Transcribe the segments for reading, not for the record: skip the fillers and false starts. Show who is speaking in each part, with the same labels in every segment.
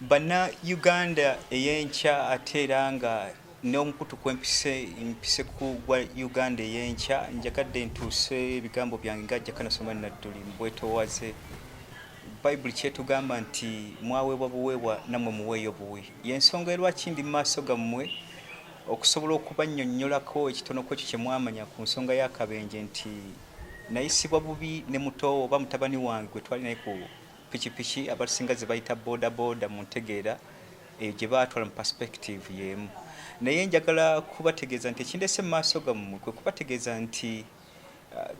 Speaker 1: Banna Uganda ey'enkya, ate era nga n'omukutu kwempise mpise ku gwa Uganda ey'enkya, njagadde ntuuse ebigambo byange nga Jakana Soma Nadduli mu bwetoowaze. Bayibuli kyetugamba nti mwaweebwa buweebwa, nammwe muweeyo buwi. Y'ensonga lwaki ndi mu maaso gammwe okusobola okubannyonnyolako ekitono ku ekyo kye mwamanya ku nsonga y'akabenje, nti nayisibwa bubi ne muto oba mutabani wange gwe twali naye ku pikipiki, abasinga ze bayita boda boda mu ntegeera eyo gye baatwala mu perspective y'emu. Naye njagala kubategeeza nti ekindese mu maaso gammwe kwe kubategeeza nti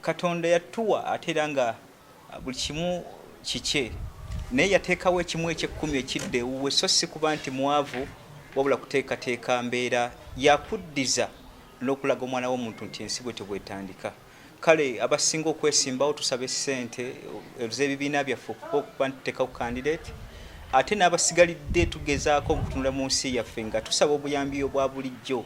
Speaker 1: Katonda yatuwa, ate era nga buli kimu kikye, naye yateekawo ekimu ekyekkumi ekidda ewuwe, so si kuba nti mwavu, wabula kuteekateeka mbeera yakuddiza n'okulaga omwana w'omuntu nti ensi bwetyo bwetandika. Kale abasinga okwesimbawo tusaba essente ez'ebibiina byaffe okuba nti tuteekawo candidate, ate n'abasigalidde tugezaako okutunula mu nsi yaffe nga tusaba obuyambi obwa bulijjo.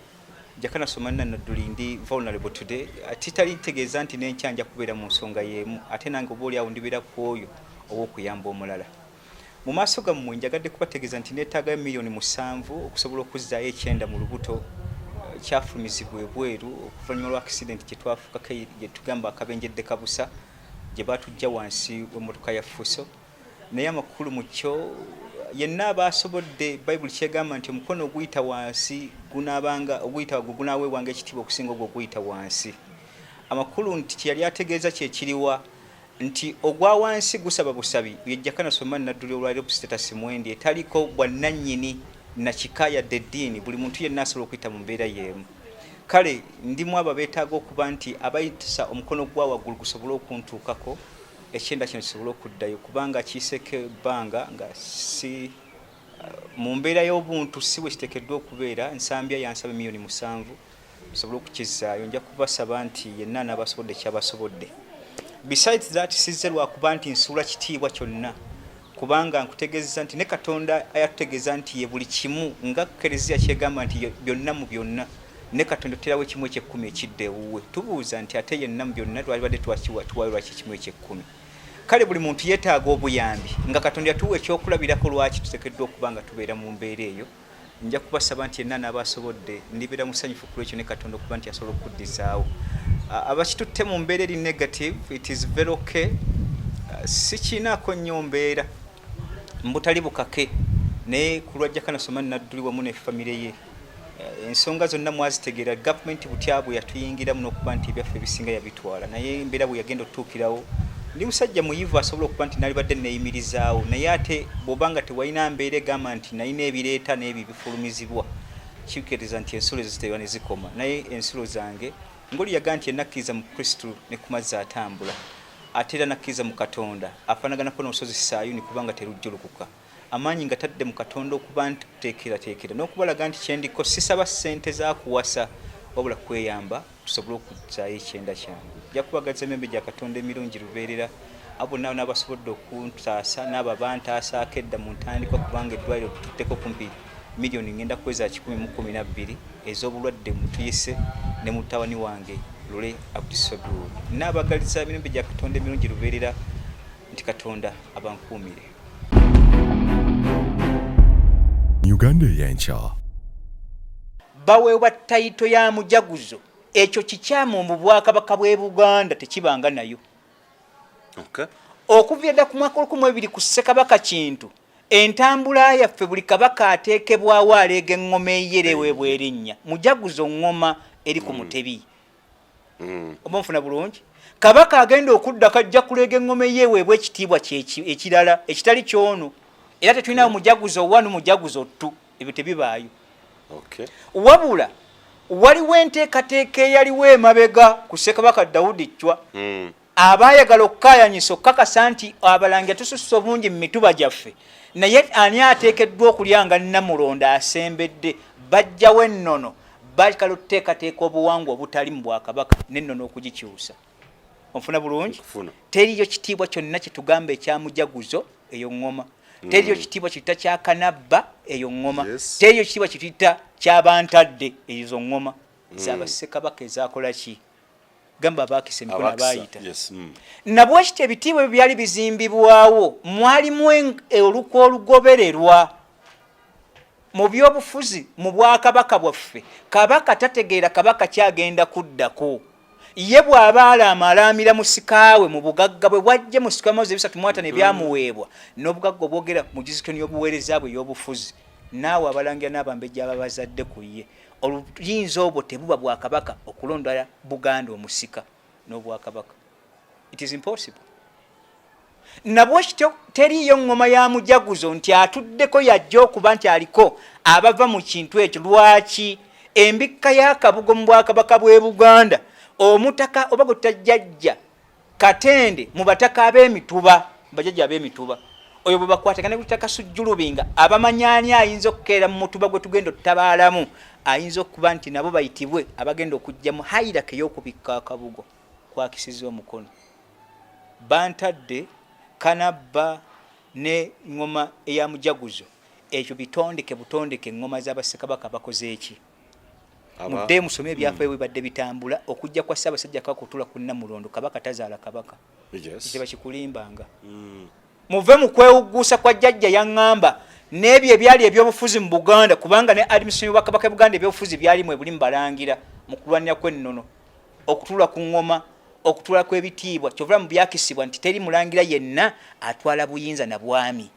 Speaker 1: Jakana Somanna Nadduli, ndi vulnerable today, kitali ntegeeza nti n'enkya nja kubeera mu nsonga y'emu, ate nange oba oli awo ndibeera ku oyo ow'okuyamba omulala. Mu maaso gammwe njagadde kubategeeza nti neetaagayo 7 millioni okusobola okuzzaayo ekyenda mu lubuto kyafulumizibwa ebweru okuvannyuma lwa accident gye twafukako, gye tugamba akabenjedde kabusa, gye baatujja wansi w'emmotoka ya Fuso. Naye amakulu mu kyo, yenna aba asobodde, Bayibuli kyegamba nti omukono oguyita wansi gunaabanga, oguyita waggulu gunaaweebwanga ekitiibwa okusinga ogwo oguyita wansi. Amakulu nti kyeyali ategeeza kyekiriwa nti ogwa wansi gusaba busabi. Ye Jakana Soma Nadduli olwaliro ku status mwendi etaliko bwannannyini nakika yadde eddiini, buli muntu yenna asobola okuyita mu mbeera y'emu. Kale ndimu abo abeetaaga okuba nti abayitisa omukono gwa waggulu gusobole okuntuukako, ekyenda kino kisobole okuddayo, kubanga kiyiseeko ebbanga nga si mu mbeera y'obuntu, si bwe kiteekeddwa okubeera. Nsambya yansaba 7 millioni tusobole okukizzaayo. Nja kubasaba nti yenna anaabasobodde kyabasobodde. Besides that, sizze lwakuba nti nsuula kitiibwa kyonna, kubanga nkutegeeza nti ne Katonda ayatutegeeza nti ye buli kimu, nga Kereziya kyegamba nti byonna mu byonna, ne Katonda tuterawo ekimu ekyekkumi ekidda ewuwe. Tubuuza nti ate yenna mu byonna twalibadde tuwayo lwaki ekimu ekyekkumi? Kale buli muntu yeetaaga obuyambi, nga Katonda yatuwa ekyokulabirako lwaki tuteekeddwa okuba nga tubeera mu mbeera eyo. Nja kubasaba nti yenna anaaba asobodde, ndibeera musanyufu ku lwekyo ne Katonda okuba nti asobola okukuddizaawo. Abakitutte mu mbeera eri negative, it is very okay, sikiinaako nnyo mbeera mbutali bukake, naye ku lwa Jakana Soma Nadduli wamu ne famire ye, ensonga zonna mwazitegeera, gavumenti butya bwe yatuyingiramu n'okuba nti ebyaffe ebisinga yabitwala. Naye embeera bwe yagenda otutuukirawo, ndi musajja muyivu asobola okuba nti nalibadde neeyimirizaawo, naye ate bw'oba nga tewalina mbeera egamba nti nalina ebireeta n'ebyo ebifulumizibwa, kikiriza nti ensulo ezo ziterwa ne zikoma. Naye ensulo zange ngoli yaga nti enakkiriza mu Kristo ne ku mazzi atambula, ate era nakkiriza mu Katonda afaanaganako n'olusozi Saayuni, kubanga terujjulukuka. Amaanyi nga tadde mu Katonda okuba nteekerateekera n'okubalaga nti kyendiko sisaba ssente za kuwasa, wabula kweyamba tusobole okuzzaayo ekyenda kyange. Nja kubagaza emirembe gya Katonda emirungi lubeerera, abo bonna n'abasobodde okuntaasa n'abo abantaasaako edda mu ntandikwa, kubanga eddwaliro tututteko kumpi miliyoni ngenda kuweza 112 ez'obulwadde mutuyise ne mutabani wange Lule Abduswadur. Naabagaliza emirembe gya Katonda emirungi lubeerera, nti Katonda abankuumire.
Speaker 2: Uganda Eyenkya.
Speaker 3: Baweebwa title ya mujaguzo. Ekyo kikyamu mu bwakabaka bw'e Buganda, tekibanga nayo. Okuva dda ku mwaka 1002 ku Ssekabaka Kintu, entambula yaffe, buli kabaka ateekebwawo aleega eŋŋoma eyere eweebwa erinnya mujaguzo, ŋŋoma eri ku mutebi. Oba nfuna bulungi, kabaka agenda okudda kajja kuleega eŋŋoma eyeeweebwa ekitiibwa ekirala ekitali kyono. Era tetulinawo mujaguzo one, mujaguzo two, ebyo tebibaayo. Wabula waliwo enteekateeka eyaliwo emabega ku Ssekabaka Dawudi Chwa. Abaayagala okukaayanyisa okukakasa nti abalangira tusussa obungi mu mituba gyaffe, naye ani ateekeddwa okulya nga Namulondo asembedde, bajjawo ennono, bakala okuteekateeka obuwangwa obutali mu bwakabaka n'ennono okugikyusa. Onfuna bulungi? Teriyo kitiibwa kyonna kyetugamba ekya mujaguzo, eyo ŋŋoma. Teriyo kitiibwa kituyita kya kanabba, eyo ŋŋoma. Teriyo kitiibwa kituyita kyabantadde, ezo ŋŋoma zabassekabaka ezakola ki gamba abaakisa emikono abaayita. Nabwekityo ebitiibwa ebyo byali bizimbibwawo, mwalimu olukwe olugobererwa. Mu byobufuzi mu bwakabaka bwaffe, Kabaka tategeera Kabaka kyagenda kuddako. Ye bw'aba alaama, alaamira musikaawe mu bugagga bwe bwajje mu sikuamazi ebisatu mu ataano ebyamuweebwa n'obugagga obwogera mu jizikoni y'obuweereza bwe ey'obufuzi. Naawe abalangira n'abambejja ababazadde ku ye. Oluyinza obwo tebuba bwa Kabaka okulonda Buganda omusika n'obwakabaka. It is impossible. Nabwekityo teriiyo ŋŋoma ya mujaguzo nti atuddeko yajja okuba nti aliko abava mu kintu ekyo. Lwaki embikka y'akabugo mu bwakabaka bw'e Buganda omutaka oba gwe tutajjajja Katende mu bataka ab'emituba, bajjajja ab'emituba, oyo bwe bakwatagana ne kutaka Sujjulubinga abamanya ani ayinza okukeera mu mutuba gwe tugenda ottabaalamu, ayinza okuba nti nabo bayitibwe abagenda okujja mu hayiraka ey'okubikka akabugo kwakisiza omukono. Bantadde Kanabba ne ŋŋoma eya Mujaguzo, ekyo bitondeke butondeke ŋŋoma za Bassekabaka bakoze ki? Muddeyo musome ebyafaayo bwe bibadde bitambula okujja kwa Ssaabasajja Kabaka okutuula ku Nnamulondo. Kabaka tazaala Kabaka. Tebakikulimbanga. Muve mu kwewugguusa kwa jjajja yaŋŋamba n'ebyo ebyali ebyobufuzi mu Buganda, kubanga ne administration y'Obwakabaka Buganda ebyobufuzi byali mwe buli mu Balangira mu kulwanira kw'ennono, okutuula ku ŋŋoma, okutuula kw'ebitiibwa. Kyova mu byakisibwa nti teri mulangira yenna atwala buyinza na bwami.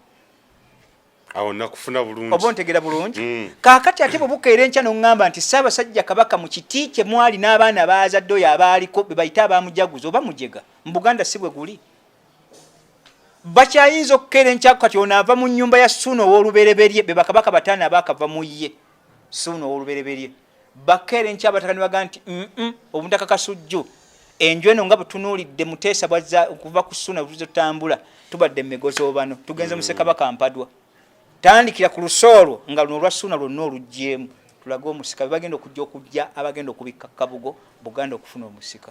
Speaker 4: Awo nakufuna bulungi.
Speaker 3: Oba ontegera bulungi? Kaakati ate bwe bukeera enkya n'oŋŋamba nti Ssaabasajja Kabaka mu kiti kye mwali n'abaana baazadde oyo abaaliko be bayite abamujaguza oba mujega mu Buganda si bwe guli. Bakyayinza okukeera enkya kati ono ava mu nnyumba ya Ssuuna ow'olubereberye, be bakabaka bataano abaakava mu ye Ssuuna ow'olubereberye. Bakeera enkya abataka ne bagamba nti obutaka Kasujju enju eno nga bwetunuulidde Muteesa bwazza okuva ku Ssuuna bwe tutambula tubadde mu migozoobano tugenze mu Ssekabaka Mpadwa. Tandikira ku luso olwo nga luno olwa Ssuuna lwonna oluggyeemu tulage omusika be bagenda okujja okujja abagenda okubikka Kabugo Buganda okufuna omusika.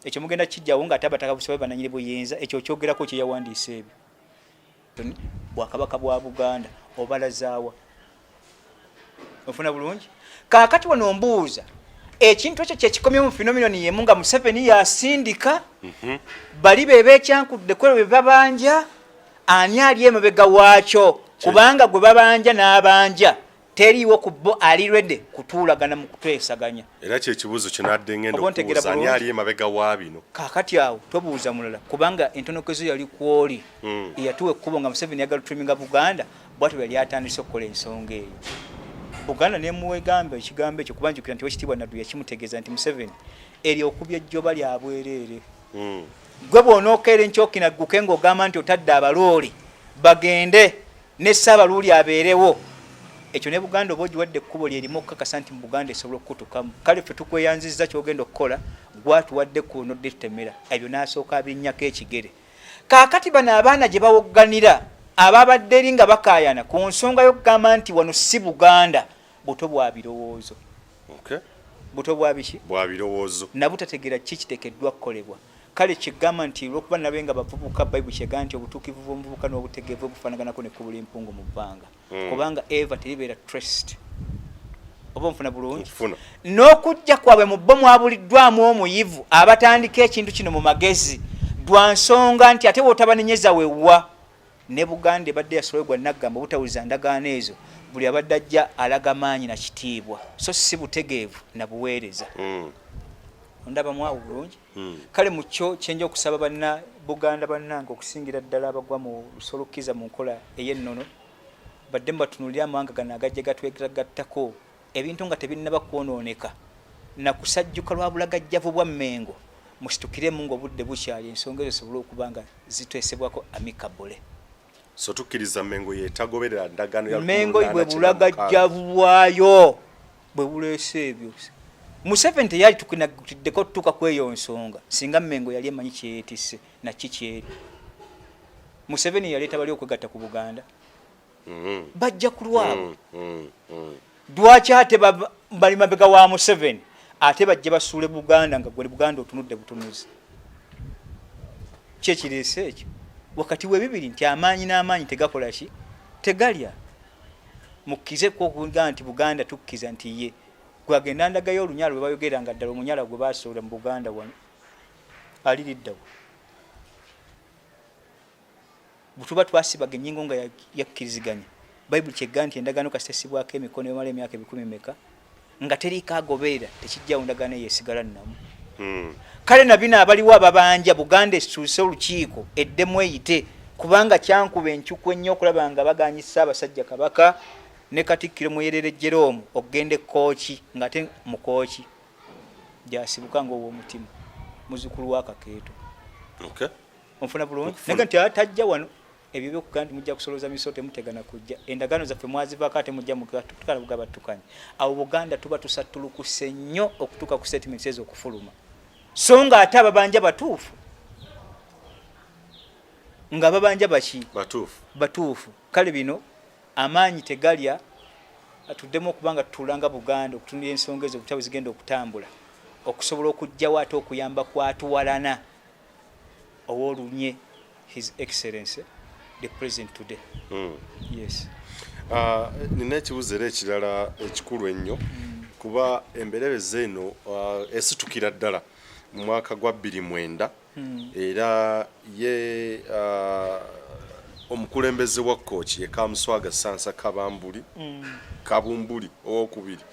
Speaker 3: Ekyo mugenda kijjawo ng'ate abataka busobe bananyini buyinza. Ekyo okyogerako kye yawandiise ebyo bwakabaka bwa Buganda obalazaawa ofuna bulungi. Kaakati wano mbuuza ekintu ekyo kyekikomye mu phenomenon yemu nga Museveni yasindika bali be beekyankudde kwebyo bye babanja, ani ali emabega waakyo? Kubanga gwe babanja n'abanja teriiwo ku bo ali ready kutuulagana mu kuteesaganya.
Speaker 4: Era kyekibuuzo kyenadde ngenda
Speaker 3: Oba ontegeera
Speaker 4: okubuuza, ani
Speaker 3: bulungi?
Speaker 4: ali emabega wa bino?
Speaker 3: Kaakati awo tobuuza mulala, kubanga entonokezo yali kwoli eyatuwa ekkubo nga Museveni yagala tuliminga Buganda, bwatyo yali atandise okukola ensonga eyo Buganda nemuwegamba ekigambo ekyo, kuba njukira nti Owekitiibwa Naddu yakimutegeeza nti Museveni eryo okubya ejjoba lya bwereere. Gwe bw'onookeera enkyokina gguke ng'ogamba nti otadde abalooli bagende ne Ssaabaluuli abeerewo, ekyo ne Buganda oba ogiwadde ekkubo lyerimu okukakasa nti mu Buganda esobola okukutukamu. Kale ffe tukweyanzizza ky'ogenda okukola, gwatuwadde ekkubo n'odditemera ebyo n'asooka abinnyako ekigere. Kaakati bano abaana gye bawogganira ababadde eri nga bakaayana ku nsonga y'okugamba nti wano si Buganda, buto bwa birowoozo. Buto bwa biki?
Speaker 4: Bwa birowoozo.
Speaker 3: Nabutategeera ki kiteekeddwa kukolebwa. Kale kyegamba nti olw'okuba nabe nga bavubuka, Bayibuli kyegamba nti obutuukirivu bw'omuvubuka n'obutegeevu bwe bufaanaganako n'ekkubo ly'empungu mu bbanga. Kubanga Eva teribeera traced. Oba onfuna bulungi? N'okujja kwabwe mu bo mwabuliddwamu omuyivu abatandika ekintu kino mu magezi lwa nsonga nti ate w'otabanenyeza wewa. Ne Buganda ebadde yasolebwa Naggamba obutawuliza ndagaano ezo, buli abadde ajja alaga maanyi na kitiibwa so si butegeevu na buweereza. Ondabamu awo bulungi? Kale mu kyo kyenja okusaba banna Buganda bannange okusingira ddala abagwa mu lusolukkiza mu nkola ey'ennono baddemu batunuulire amawanga gano agajja gatwegattako ebintu nga tebinnaba kwonooneka na kusajjuka lwa bulagajjavu bwa Mmengo, musitukiremu ng'obudde bukyali ensonga ezo zisobole okuba nga ziteesebwako amicable.
Speaker 4: So tukkiriza Mmengo y'etagoberera ndagaano ya
Speaker 3: Mmengo bwe
Speaker 4: 1896.
Speaker 3: bulagajjavu bwayo bwe buleese ebyo. Museveni teyali tukinagutiddeko tutuuka ku eyo nsonga singa Mmengo yali emanyi kyeyeetisse na ki kyeri. Museveni yaleeta bali okwegatta ku Buganda. Bajja ku lwabwe. Lwaki ate bali mabega wa Museveni ate bajje basuule Buganda nga gwe Buganda otunudde butunuzi? Ki ekireese ekyo wakati w'ebibiri nti amaanyi n'amaanyi tegakola ki? Tegalya. Mukkize okuga nti Buganda tukkiza nti ye gwagenda ndagayo olunyala lwe bayogera nga ddala omunyala gwe basuula mu Buganda wano ali liddawa? Bwe tuba twasibaga ennyingo nga yakkiriziganya. Bayibuli kyegga nti endagaano kasita essibwako emikono emala emyaka ebikumi meka nga teriiko agoberera, tekijjawo, ndagaano eyo esigala nnamu. Kale na bino abaliwo ababanja Buganda esuuse olukiiko eddemu eyite, kubanga kyankuba enkyukwe ennyo okulaba nga baganyisa Ssaabasajja Kabaka ne Katikkiro Muyerere Jerome okugenda e Kkooki, ng'ate mu Kooki gyasibuka ng'ow'omutima muzzukulu wa Kakeeto. Onfuna bulungi? Naye nti atajja wano ebyo byokugamba nti mujja kusolooza misolo, temutegana kujja, endagaano zaffe mwazivaako, ate mujja tukala bugaba tukanye. Awo Buganda tuba tusattulukuse nnyo okutuuka ku statements ezo okufuluma, so nga ate ababanja batuufu, nga babanja baki?
Speaker 4: Batuufu.
Speaker 3: Batuufu. Kale bino amaanyi tegalya, tuddemu okuba nga tutuulanga Buganda okutunulira ensonga ezo butya bwe zigenda okutambula okusobola okuggyawo ate okuyamba kwatuwalana ow'olunye His Excellency the President today. Yes.
Speaker 4: Nina ekibuzo era ekirala ekikulu ennyo, kuba emberebezi eno esitukira ddala mu mwaka gwa 2009, era ye omukulembeze wa Kooki ye Kamuswaga Sansa Kabambuli Kabumbuli owokubiri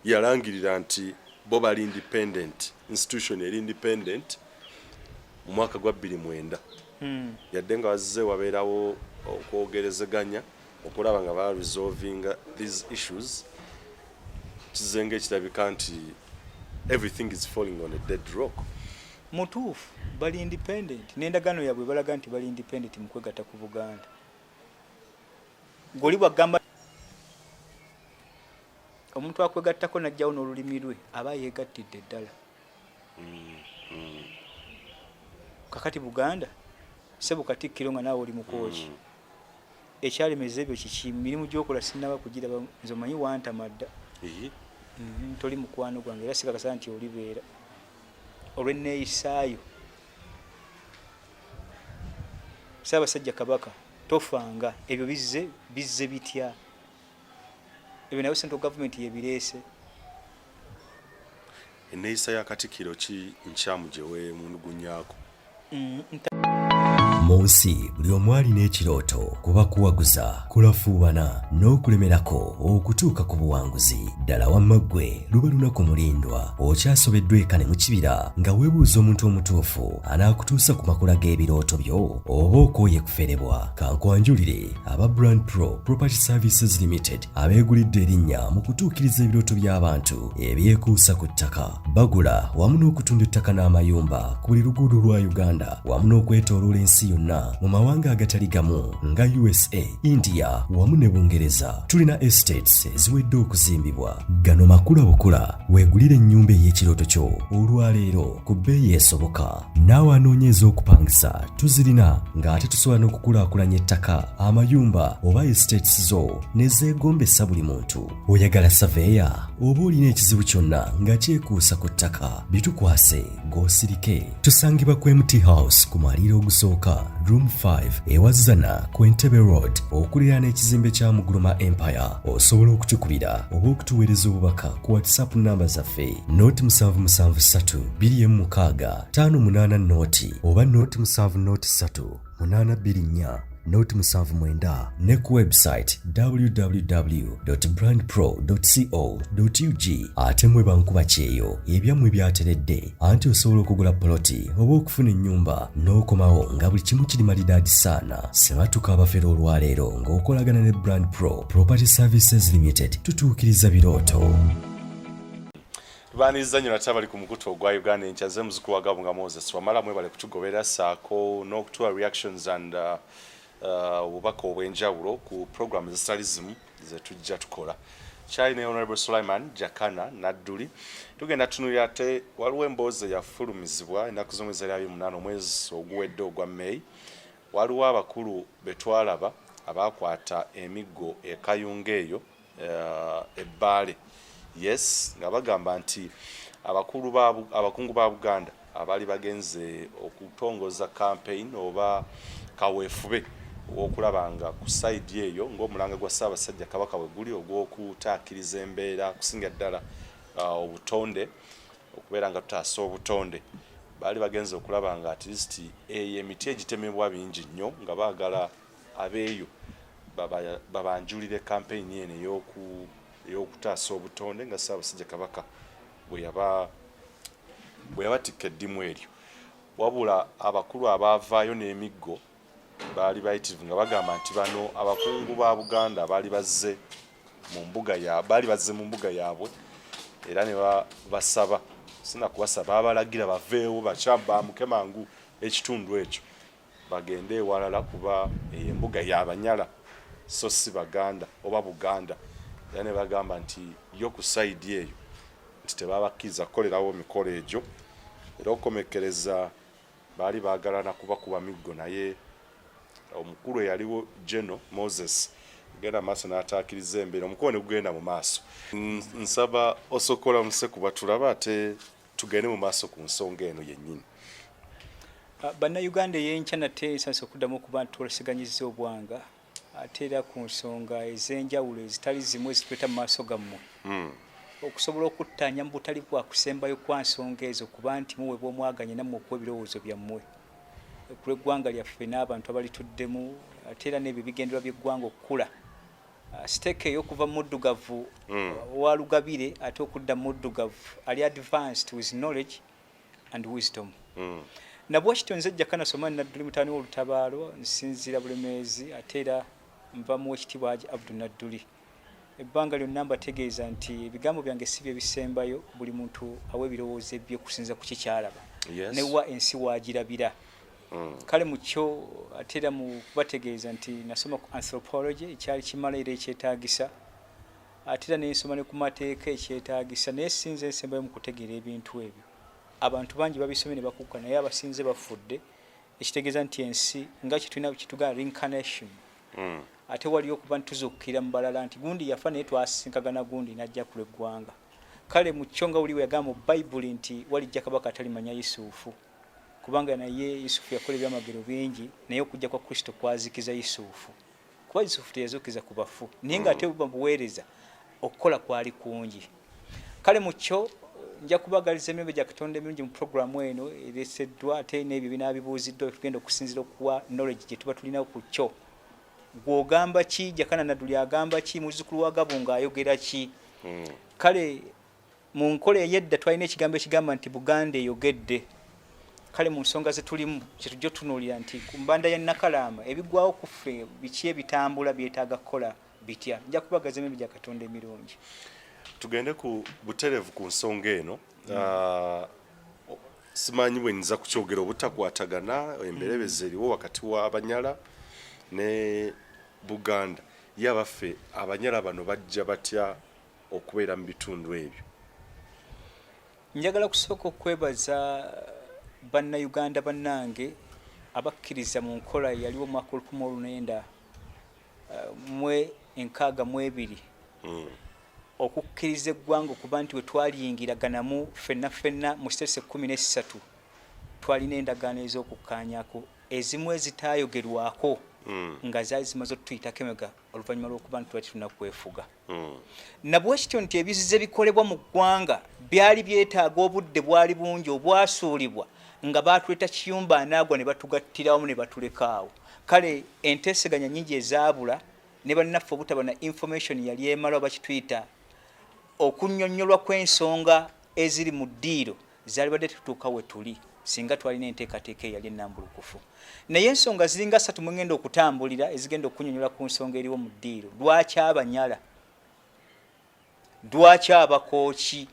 Speaker 4: yalangirira nti bo bali independent institution, eri independent mu mwaka gwa 2009, yadde nga wazze wabeerawo okwogerezeganya okulaba nga ba resolvinga these issues. Kizenga ekirabika nti everything is falling on a dead rock.
Speaker 3: Mutuufu, bali independent n'endagaano yaabwe balaga nti bali independent mu kwegatta ku Buganda. Gwoli bwagamba omuntu akwegattako n'ajjawo n'olulimi lwe, aba yeegattidde ddala. Kakati Buganda, ssebo Katikkiro, nga naawe oli Mukooki, ekyalemeza ebyo kiki? Mirimu gyokola sinnaba kugiraba. Nze omanyi wantama dda. Toli mukwano gwange era sikakasa nti olibeera olw'enneeyisaayo. Ssaabasajja Kabaka, tofanga ebyo bizze bizze bitya ebyo? Naye central government yebireese.
Speaker 4: Enneeyisa ya Katikkiro ki nkyamu gye weemulugunyaako?
Speaker 5: Mu nsi buli omu alina ekirooto, kuba kuwaguza, kulafuubana n'okulemerako okutuuka ku buwanguzi. Ddala wamma ggwe luba lunaku mulindwa okyasobeddwa eka ne mu kibira nga weebuuza omuntu omutuufu anaakutuusa ku makula g'ebirooto byo, oba okooye kuferebwa. Kankwanjulire aba Brand Pro Property Services Limited, abeegulidde erinnya mu kutuukiriza ebirooto by'abantu ebyekuusa ku ttaka. Bagula wamu n'okutunda ettaka n'amayumba ku buli luguudo lwa Uganda wamu n'okwetooloola ensi yonna mu mawanga agatali gamu nga USA, India wamu ne Bungereza. Tulina estates eziwedde okuzimbibwa. Gano makula bukula, weegulire ennyumba ey'ekirooto kyo olwaleero ku bbeeyi esoboka. Naawe anoonya ez'okupangisa tuzirina, ng'ate tusobola n'okukulaakulanya ettaka, amayumba oba estates zo ne zeegombesa buli muntu. Oyagala saveeya oba olina ekizibu kyonna nga kyekuusa ku ttaka, bitukwase g'osirike. Tusangibwa ku MT House ku mwaliiro ogusooka, room 5, ewazana ku Entebbe Road okuliraana ekizimbe kya Muguluma Empire. Osobola okutukubira oba okutuweereza obubaka ku WhatsApp namba zaffe 077 216 58 0 oba 070 3 824 079, ne ku website www.brandpro.co.ug. Ate mwe bankuba kyeyo, ebyammwe byateredde, anti osobola okugula poloti oba okufuna ennyumba n'okomawo nga buli kimu kiri malidaadi saana. Sebatuka abafera olwaleero ng'okolagana ne Brand Pro Property Services Limited, tutuukiriza birooto.
Speaker 4: Tubaniriza nnyo nate abali ku mukutu ogwa Uganda Enkya. Ze muzukulu wa Gabunga Moses Wamala. Mwebale kutugoberera saako n'okutuwa reactions and obubaka obw'enjawulo ku program ezitali zimu ze tujja tukola. Kyali ne Honorable Sulaiman Jakana Nadduli. Tugenda tunulira ate waliwo emboozi eyafulumizibwa ennaku z'omwezi 28 omwezi oguwedde ogwa May. Waliwo abakulu be twalaba abakwata emiggo ekayunga eyo ebbaale, yes, nga bagamba nti abakulu ba abakungu ba Buganda abaali bagenze okutongoza campaign oba kaweefube ow'okulaba nga ku side eyo ng'omulanga gwa Ssaabasajja Kabaka bwe guli ogw'okutaakiriza embeera, kusinga ddala obutonde, okubeera nga tutaasa obutonde, baali bagenze okulaba nga at least eyo emiti egitemebwa bingi nnyo, nga baagala abeeyo. Babanjulire kampeyini eno ey'okutaasa obutonde nga Ssaabasajja Kabaka bwe yabatikka eddimu eryo. Wabula abakulu abaavaayo n'emiggo baali bayitirivu, nga bagamba nti bano abakungu ba Buganda baali bazze mu mbuga ya baali bazze mu mbuga yaabwe, era ne basaba, sinakubasaba, babalagira baveewo, bambuke mangu ekitundu ekyo bagende ewalala, kuba eyo embuga y'Abanyala so si Baganda oba Buganda. Era ne bagamba nti yo ku side eyo nti tebabakkiriza kukolerawo mikolo egyo, era okukomekkereza baali baagala na kubakuba miggo, naye omukulu eyaliwo Geno Moses genda maaso n'ataakiriza embeera, omukolo ne gugenda mu maaso. Nsaba osokola muse kuba tulaba, ate tugende mu maaso ku nsonga eno yennyini.
Speaker 1: Bannayuganda ey'enkya, nate nsanyuse okuddamu okuba nti twoleseganyizza obwanga, ate era ku nsonga ez'enjawulo ezitali zimu ezituleeta mu maaso gammwe okusobola okuttaanya mu butali bwa kusembayo kwa nsonga ezo, kuba nti muweebwa omwaganya nammwe okuwa ebirowoozo byammwe ku lw'eggwanga lyaffe n'abantu abalituddemu, ate era n'ebyo ebigendererwa by'eggwanga okukula. Siteeka ey'okuva mu muddugavu wa Lugabire ate okudda mu muddugavu ali advanced with knowledge and wisdom. Nabwekityo nze Jakana Somani Nadduli, mutaani w'olutabaalo, nsinziira Bulemeezi, ate era nva mu Wekitiibwa Haji Abdu Nadduli. Ebbanga lyonna mbategeeza nti ebigambo byange si bye bisembayo. Buli muntu awa ebirowoozo ebye okusinza ku kikyalaba newa ensi waagirabira. Kale mu kyo, ate era mu kubategeeza nti nasoma ku anthropology, ekyali kimala era ekyetaagisa, ate era nensoma ne ku mateeka ekyetaagisa, naye sinze nsembayo mu kutegeera ebintu ebyo. Abantu bangi babisomye ne bakuka, naye abasinze bafudde, ekitegeeza nti ensi nga kyetulina kitugamba reincarnation. Ate waliyo okuba nti tuzuukukira mu balala, nti gundi yafa naye twasinkagana gundi najja ku lw'eggwanga. Kale mu kyo, nga wuli we yagamba mu Bayibuli nti walijja kabaka atalimanya Yusufu, kubanga naye Yusufu yakola ebyamagero bingi, naye okujja kwa Kristo kwazikiza Yusufu, kuba Yusufu teyazuukiza ku bafu, naye nga ate buba buweereza okukola kwali kungi. Kale mu kyo nja kubagaliza emirembe gya Katonda emirungi mu puroguramu eno ereeseddwa, ate n'ebyo binaabibuuziddwa tugenda okusinziira okuwa knowledge gye tuba tulina ku kyo. Gw'ogamba ki? Jakana Nadduli agamba ki? Muzzukulu wa Gabunga ayogera ki? Kale mu nkola ey'edda twalina ekigambo ekigamba nti Buganda eyogedde. Kale mu nsonga ze tulimu kyetujja otunuulira nti ku mbanda ya Nakalaama ebigwawo ku ffe biki, ebitambula byetaaga kukola bitya. Nja kubagaza emirembe gya Katonda emirungi.
Speaker 4: Tugende ku butereevu ku nsonga eno. Simanyi bwe nyinza kukyogera, obutakwatagana emberebezi eriwo wakati w'Abanyala ne Buganda. Ye abaffe, Abanyala bano bajja batya okubeera mu bitundu ebyo?
Speaker 1: Njagala kusooka okwebaza Bannayuganda bannange abakkiriza mu nkola eyaliwo omwaka 1962 okukkiriza eggwanga okuba nti we twaliyingiraganamu ffenna ffenna mu states 13, twalina endagaano ez'okukkaanyako ezimu ezitaayogerwako nga zaali zimaze otutuyitako emega oluvannyuma lw'okuba nti twali tulina kwefuga. Nabwekityo nti ebizize bikolebwa mu ggwanga byali byetaaga obudde bwali bungi obwasuulibwa nga baatuleeta kiyumba anaagwa ne batugattirawamu ne batulekaawo. Kale enteeseganya nnyingi ezaabula ne bannaffe obutaba na information yali emala, oba kituyita okunnyonnyolwa kw'ensonga eziri mu ddiiro, zaalibadde tetutuuka we tuli singa twalina enteekateeka eyali ennambulukufu. Naye ensonga ziringa ssatu mwe ngenda okutambulira ezigenda okunyonyola ku nsonga eriwo mu ddiiro. Lwaki Abanyala? Lwaki Abakooki?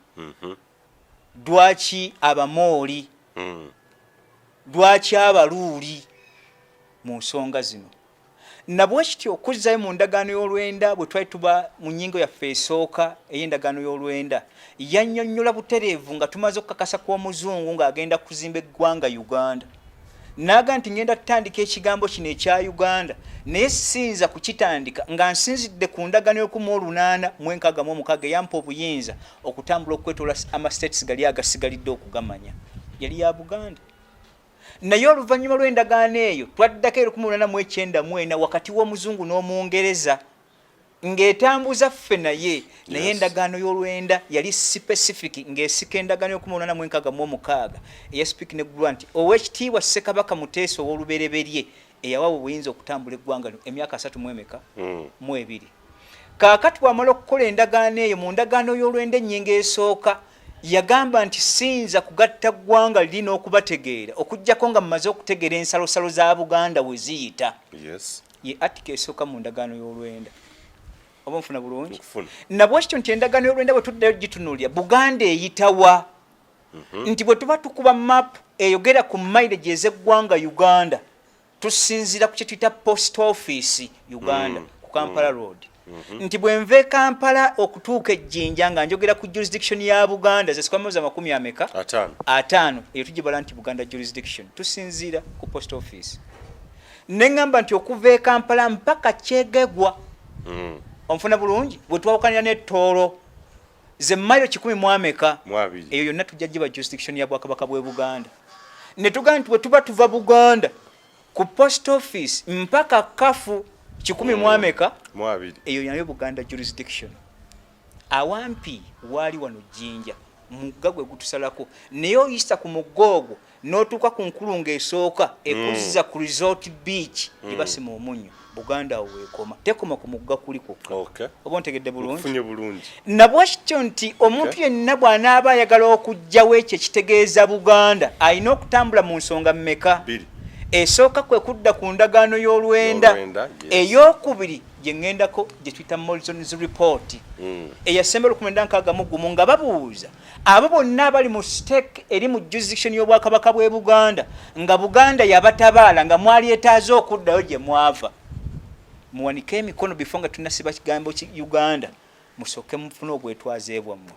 Speaker 1: Lwaki Abamooli? Lwaki Abaluuli mu nsonga zino? Nabwekityo okuzzayo mu ndagaano y'olwenda, bwe twali tuba mu nnyingo yaffe esooka ey'endagaano y'olwenda, yannyonnyola butereevu nga tumaze okukakasa kw'Omuzungu ng'agenda kuzimba eggwanga Uganda, n'aga nti ngenda tutandika ekigambo kino ekya Uganda, naye siyinza kukitandika nga nsinzidde ku ndagaano y'1866 eyampa obuyinza okutambula okwetoola amastates gali agasigalidde okugamanya yali ya Buganda. Naye oluvannyuma lw'endagaano eyo twaddako 1894 wakati w'Omuzungu n'Omungereza ng'etambuza ffe, naye endagaano y'olwenda yali specific ng'esika endagaano y'1866 eya speak ne grant Owekitiibwa Ssekabaka Muteesa ow'olubereberye.
Speaker 3: Eyawa obuyinza okutambula eggwanga lino emyaka asatu mu emeka? Mu ebiri. Kaakati bw'amala okukola endagaano eyo, mu ndagaano y'olwenda ennyingo esooka, yagamba nti siyinza kugatta ggwanga liri n'okubategeera okuggyako nga mmaze okutegeera ensalosalo za Buganda we ziyita. Ye article esooka mu ndagaano y'olwenda. Oba onfuna bulungi? Nabwekityo nti endagaano y'olwenda bwe tuddayo gitunuulira, Buganda eyita wa? Nti bwe tuba tukuba map eyogera ku mileage ez'eggwanga Uganda, tusinziira ku kye tuyita post office Uganda ku Kampala Road. Nti bwe nva e Kampala okutuuka e Jinja nga njogera ku jurisdiction ya Buganda, ze square miles amakumi ameka?
Speaker 4: Ataano.
Speaker 3: Ataano. Eyo tugibala nti Buganda jurisdiction. Tusinziira ku post office. Ne ŋŋamba nti okuva e Kampala mpaka Kyegegwa. Onfuna bulungi? Bwe twawukanira ne Tooro, ze mailo kikumi mu ameka?
Speaker 4: Mu abiri.
Speaker 3: Eyo yonna tujja giba jurisdiction ya Bwakabaka bw'e Buganda. Ne tugamba nti bwe tuba tuva Buganda ku post office mpaka Kafu kikumi mu ameka?
Speaker 4: Mu abiri.
Speaker 3: Eyo nayo Buganda jurisdiction. Awampi waali wano Jinja, mugga gwe gutusalako, naye oyisa ku mugga ogwo n'otuuka ku nkulungo esooka ekuzza ku resort beach gye basima omunnyo. Buganda awo weekoma, tekoma ku mugga kuli kwokka. Oba ontegedde bulungi?
Speaker 4: Nkufunye bulungi.
Speaker 3: Nabwekityo nti omuntu yenna bw'anaaba ayagala okuggyawo ekyo ekitegeeza Buganda, alina okutambula mu nsonga mmeka?
Speaker 4: Bbiri.
Speaker 3: Esooka kwe kudda ku ndagaano y'olwenda.
Speaker 4: Y'olwenda, yes.
Speaker 3: Ey'okubiri gye ŋŋendako gye tuyita Morrison's Report eyasemba lukumi lwenda nkaaga mu gumu, nga babuuza abo bonna abali mu stake eri mu jurisdiction y'Obwakabaka bw'e Buganda, nga Buganda yabatabaala, nga mwalyetaaze okuddayo gye mwava, muwanike emikono before nga tunasiba kigambo ki Uganda, musooke mufune obwetwaze bwammwe.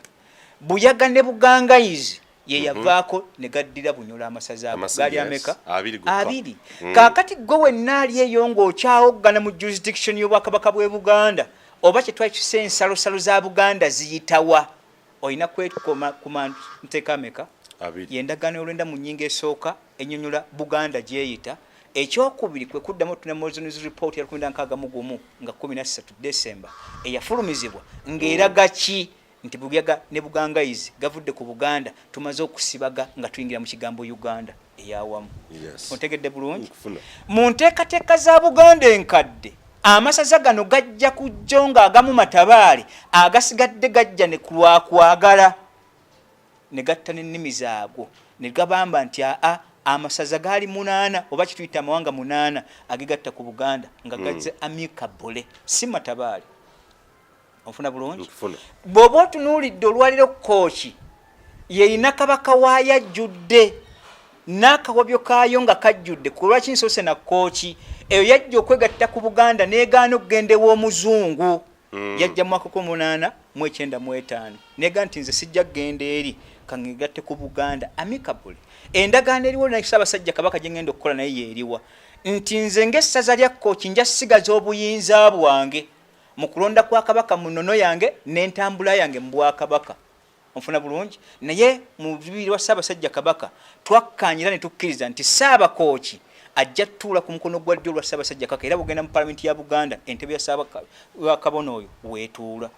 Speaker 3: Buyaga ne Bugangayizi ye yavaako ne gaddira Bunyoro amasaza ago.
Speaker 4: Amasaza,
Speaker 3: Gaali ameka?
Speaker 4: Abiri gokka.
Speaker 3: Abiri. Kaakati ggwe wenna ali eyo ng'okyawoggana mu jurisdiction y'Obwakabaka bw'e Buganda, oba kye twali kisa ensalosalo za Buganda ziyitawa, olina kwekoma ku mateeka ameka?
Speaker 4: Abiri.
Speaker 3: Ye ndagaano y'olwenda mu nnyingo esooka ennyonnyola Buganda gy'eyita. Ekyokubiri kwe kuddamu okutunda Morrison's Report ya lukumi lwenda nkaaga mu gumu nga kkumi na ssatu December eyafulumizibwa ng'eraga ki nti Buyaga ne Bugangayizi gavudde ku Buganda, tumaze okusibaga nga tuyingira mu kigambo Uganda eyawamu. Ontegedde bulungi?
Speaker 4: Nkufuna.
Speaker 3: Mu nteekateeka za Buganda enkadde, amasaza gano gajja kujjo ng'agamu matabaale, agasigadde gajja ne ku lwakwagala ne gatta n'ennimi zaagwo ne gabamba nti aa amasaza gaali 8 oba kituyita amawanga 8 agegatta ku Buganda nga gazze amicable, si matabaale. Onfuna bulungi?
Speaker 4: Nkufuna.
Speaker 3: Bw'oba otunuulidde olwaliro Kkooki yerina kabaka waayo ajjudde n'akawabyo kaayo nga kajjudde. Ku lwaki nsoose na Kkooki? Eyo yajja okwegatta ku Buganda n'egaana okugenda ew'Omuzungu. Yajja mu mwaka gwa munaana mu ekyenda mu etaano n'egaa nti nze sijja kugenda eri, ka ngegatte ku Buganda amicably. Endagaano eriwo ne Ssaabasajja Kabaka gye ngenda okukola naye y'eriwa nti nze ng'essaza lya Kkooki nja kusigaza obuyinza bwange mu kulonda kwa Kabaka mu nnono yange n'entambula yange mu Bwakabaka. Onfuna bulungi? Naye mu lubiri lwa Ssaabasajja Kabaka twakkaanya era ne tukkiriza nti Ssaabakooki ajja tutuula ku mukono gwa ddyo olwa Ssaabasajja Kabaka, era bw'ogenda mu Palamenti ya Buganda entebe ya Ssaabakabona oyo weetuula.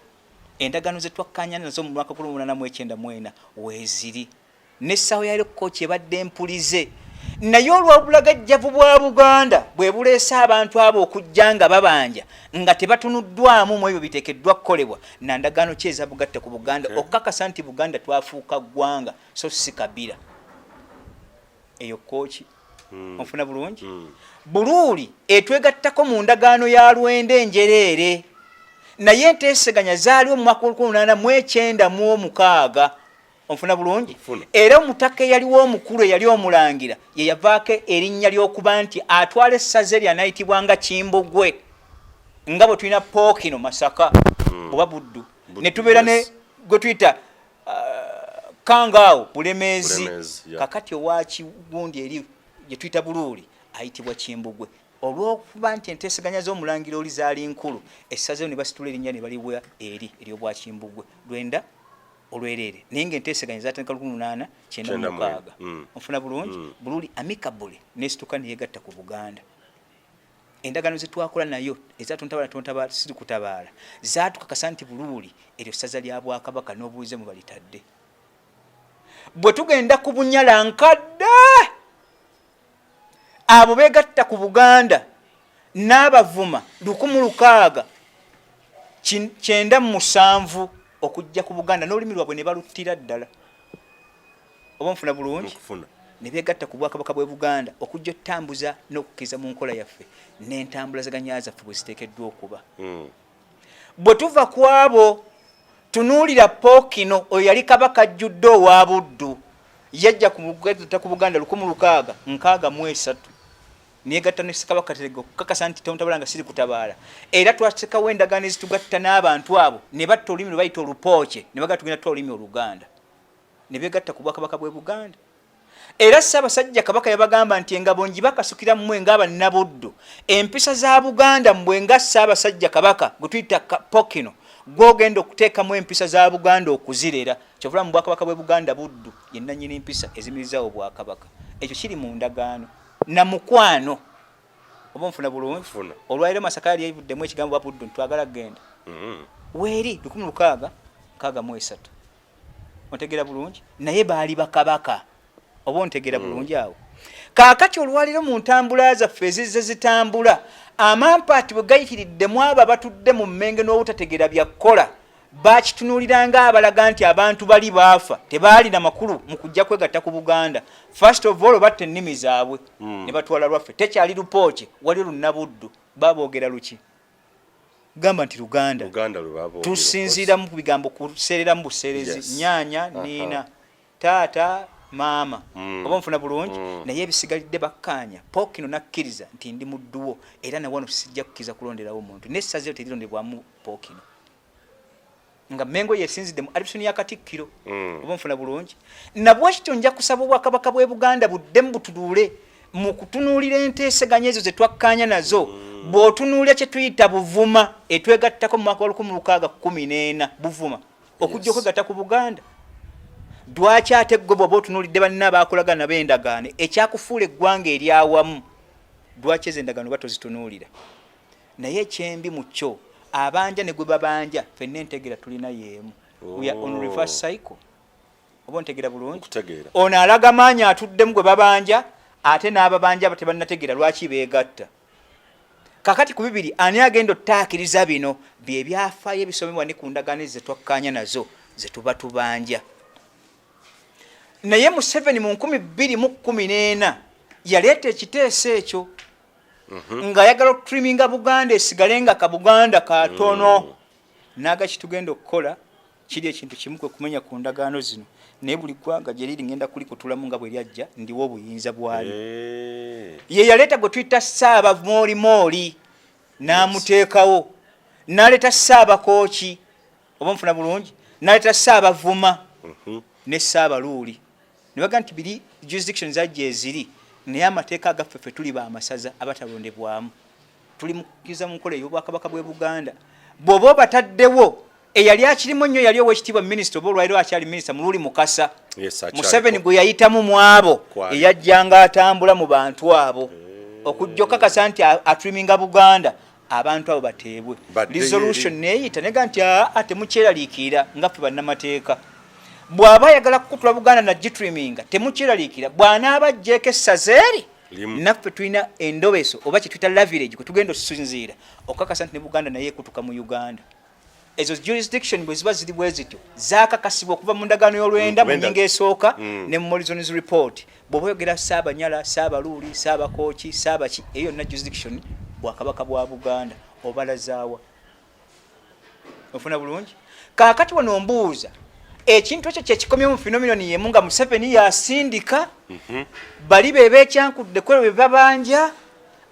Speaker 3: Endagaano ze twakkaanya nazo mu mwaka gwa munaana mu ekyenda mu ena weeziri. N'essaawa ya leero Kkooki ebadde mpulize, naye olw'obulagajjavu bwa Buganda bwe buleese abantu abo okujja nga babanja nga tebatunuddwamu mu ebyo biteekeddwa kukolebwa na ndagaano ki eza bugatte ku Buganda okukakasa nti Buganda twafuuka ggwanga so si kabira. Eyo Kkooki. Onfuna bulungi? Buluuli etwegattako mu ndagaano ya Lwenda enjereere, naye enteeseganya zaaliwo mu mwaka gw'olukumi lunaana mu ekyenda mu omukaaga. Onfuna bulungi?
Speaker 4: Nfuna.
Speaker 3: Era omutaka eyaliwo omukulu eyali omulangira ye yavaako erinnya ly'okuba nti atwala essaza eryo anayitibwa nga Kimbugwe, nga bwe tulina Pookino Masaka oba Buddu,
Speaker 4: Buddu,
Speaker 3: ne tubeera ne gwe tuyita Kangaawo Bulemeezi.
Speaker 4: Bulemeezi, yeah.
Speaker 3: Kakati owa Kigundi eri gye tuyita Buluuli ayitibwa Kimbugwe. Olw'okuba nti enteeseganya z'omulangira oli zaali nkulu, essaza eryo ne basitula erinnya ne baliwa eri ery'obwa Kimbugwe. Lwenda olwereere, naye ng'enteeseganya zaatandika lukumi munaana kyenda mu
Speaker 4: Kyenda mu
Speaker 3: mukaaga. Onfuna bulungi? Buluuli amicably n'esituka ne yeegatta ku Buganda. Endagaano ze twakola nayo eza tontabaala tontabaala siri kutabaala zaatukakasa nti Buluuli eryo ssaza lya Bwakabaka n'obuwulize mwe balitadde. Bwe tugenda ku Bunyala nkadde, Abo begatta ku Buganda n'Abavuma 1697 okujja ku Buganda n'olulimi lwabwe ne baluttira ddala. Oba nfuna bulungi? Ne begatta ku Bwakabaka bw'e Buganda okujja otutambuza n'okukkiriza mu nkola yaffe n'entambulazaganya zaffe bwe ziteekeddwa okuba. Bwe tuva ku abo, tunuulira Pookino, oyo yali Kabaka ajjudde owa Buddu. Yajja kugatta ku Buganda 1663 neyegatta ne Ssekabaka Kateregga okukakasa nti tontabala nga siri kutabaala. Era twasekawo endagaano ezitugatta n'abantu abo ne batta olulimi lwe bayita Olupooke ne bagamba tugenda tutwala olulimi Oluganda ne begatta ku Bwakabaka bw'e Buganda. Era Ssaabasajja Kabaka yabagamba nti engabo njibakasukira mmwe ng'Abannabuddu, empisa za Buganda mmwe nga Ssaabasajja Kabaka gwe tuyita Pokino gw'ogenda okuteekamu empisa za Buganda okuzirera. Kyova olaba mu Bwakabaka bw'e Buganda Buddu ye nnannyini mpisa ezimirizaawo Obwakabaka. Ekyo kiri mu ndagaano na mukwano. Oba onfuna bulungi? Olwaleero Masaka yali evuddemu ekigambo ba Buddu nti twagala kugenda. Weeri 1663. Ontegeera bulungi? Naye baali bakabaka. Oba ontegeera bulungi awo? Kaakati olwaleero mu ntambula zaffe ezizze zitambula, amampaati bwe gayitiridde mu abo abatudde mu Mmengo n'obutategeera bya kukola, bakitunuulira ng'abalaga nti abantu bali baafa tebaalina makulu mu kujja kwegatta ku Buganda. First of all batta ennimi zaabwe ne batwala lwaffe. Tekyali Lupooki, waliyo Lunnabuddu. Baboogera luki? Gamba nti Luganda. Tusinziira mu bigambo kuseereramu buseerezi. Nyaanya, niina, taata, maama. Oba nfuna bulungi? Naye ebisigalidde bakkaanya. Pookino n'akkiriza nti ndi muddu wo era na wano sijja kukkiriza kulonderawo muntu. N'essaza eryo terirondebwamu Pookino. Nga Mmengo yesinzidde mu adoption ya Katikkiro. Oba nfuna bulungi? Na bwekityo nja kusaba Obwakabaka bw'e Buganda buddemu butunuule mu kutunuulira enteeseganya ezo ze twakkaanya nazo. Bw'otunuulira kye tuyita Buvuma etwegattako mu mwaka wa 1614, Buvuma okujja okwegatta ku Buganda. Lwaki ate ggwe bw'oba otunuulidde banne abaakolagana nabo endagaano ekyakufuula eggwanga ery'awamu, lwaki ezo endagaano oba tozitunuulira? Naye ekyembi mu kyo, abanja ne gwe babanja ffenna entegeera tulina y'emu. We are on reverse cycle. Oba ontegeera bulungi? Ono alaga maanyi atuddemu gwe babanja, ate n'ababanja tebannategeera lwaki beegatta. Kakati ku bibiri ani agenda ottaakiriza bino bye byafaayo ebisomebwa ne ku ndagaano ezo ze twakkaanya nazo ze tuba tubanja. Naye Museveni mu 2014 yaleeta ekiteeso ekyo ng'ayagala okutriminga Buganda esigale nga ka Buganda katono. N'aga kitugenda okukola kiri ekintu kimu kwe kumenya ku ndagaano zino, naye buli ggwanga gye liri ngenda kulikutulamu nga bwe lyajja ndiwa obuyinza bwalyo. Ye yaleeta gwe tuyita Ssaabamoolimoli n'amuteekawo, n'aleeta Ssaabakooki, oba nfuna bulungi, n'aleeta Ssaabavuma ne Ssaabaluuli. Ne bagamba nti biri jurisdiction zajja eziri, naye amateeka agaffe ffe tuli b'amasaza abatalondebwamu, tuli mu kukkiriza mu nkola ey'Obwakabaka bw'e Buganda. Bw'oba obataddewo, eyali akirimu ennyo yali Oweekitiibwa Minisita, oba olwaliro akyali Minisita, Muluuli Mukasa. Museveni gwe yayitamu mu abo eyajjanga atambula mu bantu abo okujja okukakasa nti atriminga Buganda, abantu abo bateebwe. Resolution neeyita nega nti aa temukyeraliikirira nga ffe bannamateeka. Bw'aba ayagala kukutula Buganda nagitriminga temukyeraliikirira, bw'anaaba aggyeeko essaza eri naffe tulina endobeso oba kye tuyita leverage kwe tugenda okusinziira okukakasa nti ne Buganda naye ekutuka mu Uganda. Ezo jurisdiction bwe ziba ziri bwe zityo zaakakasibwa okuva mu ndagaano y'olwenda mu nnyingo esooka ne mu Morrison's report. Bw'oba oyogera Ssaabanyala, Ssaabaluuli, Ssaabakooki, Ssaabaki, eyo yonna jurisdiction Bwakabaka bwa Buganda obalazaawa. Ofuna bulungi? Kaakati wano mbuuza, ekintu ekyo kyekikomye mu phenomenon yemu nga Museveni yasindika bali be beekyankudde kwebyo bye babanja,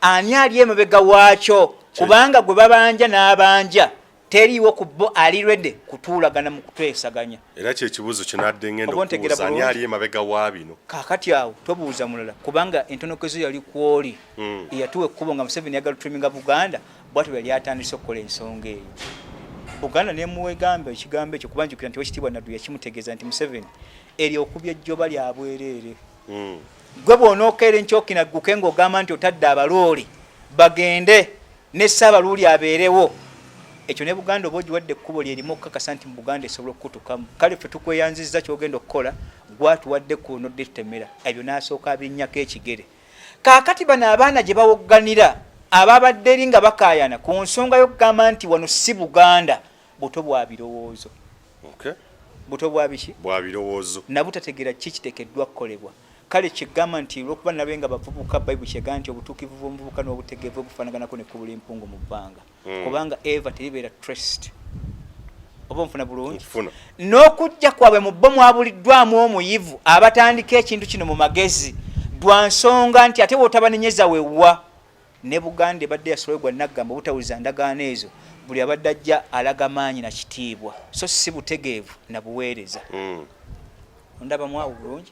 Speaker 3: ani ali emabega waakyo? Kubanga gwe babanja n'abanja teriiwo ku bo ali ready kutuulagana mu kutwesaganya.
Speaker 4: Era kye kibuuzo kye nadde ngenda okubuuza, ani ali emabega wa bino?
Speaker 3: Kaakati awo tobuuza mulala, kubanga entonokezo yali kwoli eyatuwa ekkubo nga Museveni ayagala tutriminga Buganda, bwatyo yali atandise okukola ensonga eyo. Buganda nemuwegamba ekigambo ekyo, kuba njukira nti Owekitiibwa Naddu yakimutegeeza nti Museveni eryo okubya ejjoba lya bwereere. Gwe bw'onookeera enkyokina gguke ng'ogamba nti otadde Abalooli bagende ne Ssaabaluuli abeerewo, ekyo ne Buganda oba ogiwadde ekkubo lye limu okukakasa nti mu Buganda esobola okukutukamu. Kale ffe tukweyanzizza ky'ogenda okukola, gw'atuwadde ekkubo n'odda etutemera ebyo n'asooka abinnyako ekigere. Kaakati bano abaana gye bawogganira ababadde eri nga bakaayana ku nsonga y'okugamba nti wano si Buganda, buto bwa birowoozo. Buto bwa biki?
Speaker 4: Bwa birowoozo.
Speaker 3: Nabutategeera ki kiteekeddwa kukolebwa. Kale kyegamba nti olwokuba nabe nga bavubuka, Bayibuli kyegamba nti obutuukirivu bw'omuvubuka n'obutegeevu bufaanaganako n'ekkubo ly'empungu mu bbanga. Kubanga eva teribeera traced. Oba onfuna bulungi? N'okujja kwabwe mu bo mwabuliddwamu omuyivu abatandika ekintu kino mu magezi, lwa nsonga nti ate w'otabanenyeza wewa. Ne Buganda ebadde yasolebwa naggamba obutawuliza ndagaano ezo, buli abadde ajja alaga maanyi na kitiibwa, so si butegeevu na buweereza. Ondabamu awo bulungi?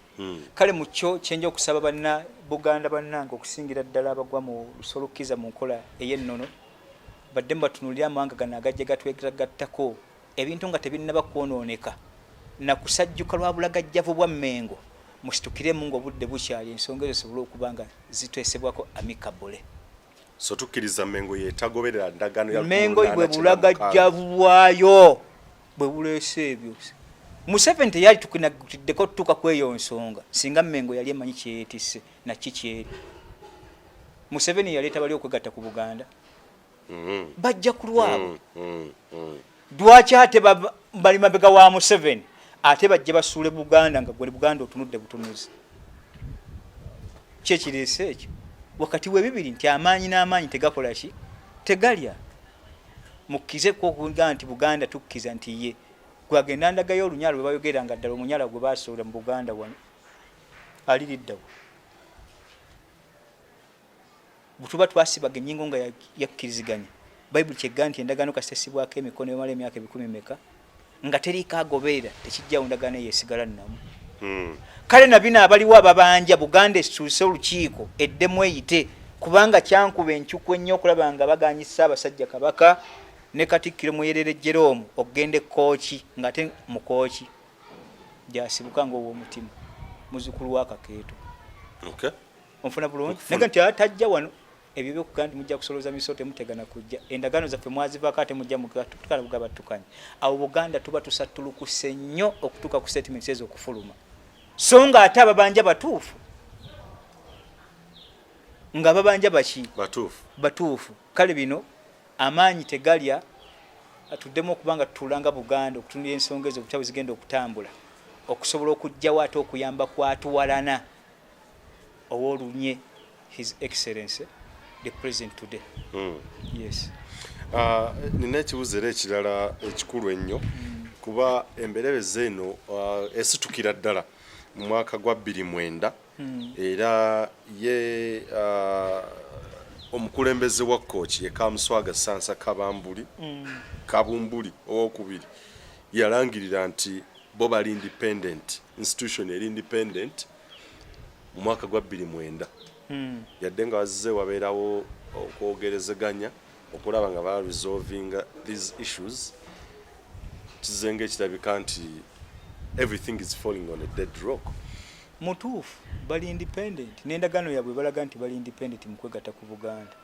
Speaker 3: Kale mu kyo kyenja okusaba banna Buganda bannange, okusingira ddala abagwa mu lusolokiza mu nkola ey'ennono, baddemu batunuulire amawanga gano agajja gatwegattako, ebintu nga tebinnaba kwonooneka na kusajjuka lwa bulagajjavu bwa Mmengo. Musitukiremu ng'obudde bukyali, ensonga ezo zisobole okuba nga ziteesebwako amicable.
Speaker 4: So tukkiriza Mmengo yetagoberera ndagaano ya
Speaker 3: Mmengo bwe bulagajjavu bwayo bwe buleese ebyo. Museveni teyali tukinagutiddeko tutuuka ku eyo nsonga singa Mmengo yali emanyi kyeyeetisse na ki kyeri. Museveni yaleeta bali okwegatta ku Buganda. Bajja ku lwabwe. Lwaki ate bali mabega wa Museveni, ate bajje basuule Buganda nga gwe Buganda otunudde butunuzi? Ki ekireese ekyo wakati w'ebibiri nti amaanyi n'amaanyi tegakola ki? Tegalya. Mukkize okuga nti Buganda tukkiza nti ye gwagenda ndagayo olunyala lwe bayogera nga ddala omunyala gwe basuula mu Buganda wano aliriddawo. Bwe tuba twasibaga ennyingo nga yakkiriziganya, Bayibuli kyegga nti endagaano kasita essibwako emikono emala emyaka 1000 meka nga teriiko agoberera, tekijjawo ndagaano eyo esigala nnamu. Kale na bino abaliwo ababanja Buganda esuuse olukiiko eddemu eyite, kubanga kyankuba enkyukwe ennyo okulaba nga baganyisa Ssaabasajja Kabaka ne Katikkiro Muyerere Jerome okugenda e Kkooki, ng'ate mu Kooki gy'asibuka ng'ow'omutima, muzzukulu wa Kakeeto. Onfuna bulungi? Naga nti atajja wano ebyo byokugamba nti mujja kusolooza misolo, temutegana kujja, endagaano zaffe mwazivaako, ate mujja mutukala bugaba tukanye. Awo Buganda tuba tusattulukuse nnyo okutuuka ku statements ezo okufuluma, so nga ate ababanja batuufu, nga ababanja baki batuufu. Kale bino amaanyi tegalya, tuddemu okuba nga tutuulanga Buganda okutunulira ensonga ezo butya bwe zigenda okutambula, okusobola okuggyawo ate okuyamba kwatuwalana ow'olunye His Excellency the President today. Yes.
Speaker 4: Nina ekibuzo era ekirala ekikulu ennyo, kuba emberebezi eno esitukira ddala mu mwaka gwa 2009, era ye omukulembeze wa Kooki ye Kamuswaga Sansa Kabambuli Kabumbuli owokubiri yalangirira nti bo bali independent institution, eri independent mu mwaka gwa 2009, yadde nga wazze wabeerawo okwogerezeganya okulaba nga ba resolvinga these issues. Kizenga ekirabika nti everything is falling on a dead rock.
Speaker 3: Mutuufu, bali independent n'endagaano yaabwe balaga nti bali independent mu kwegatta ku Buganda.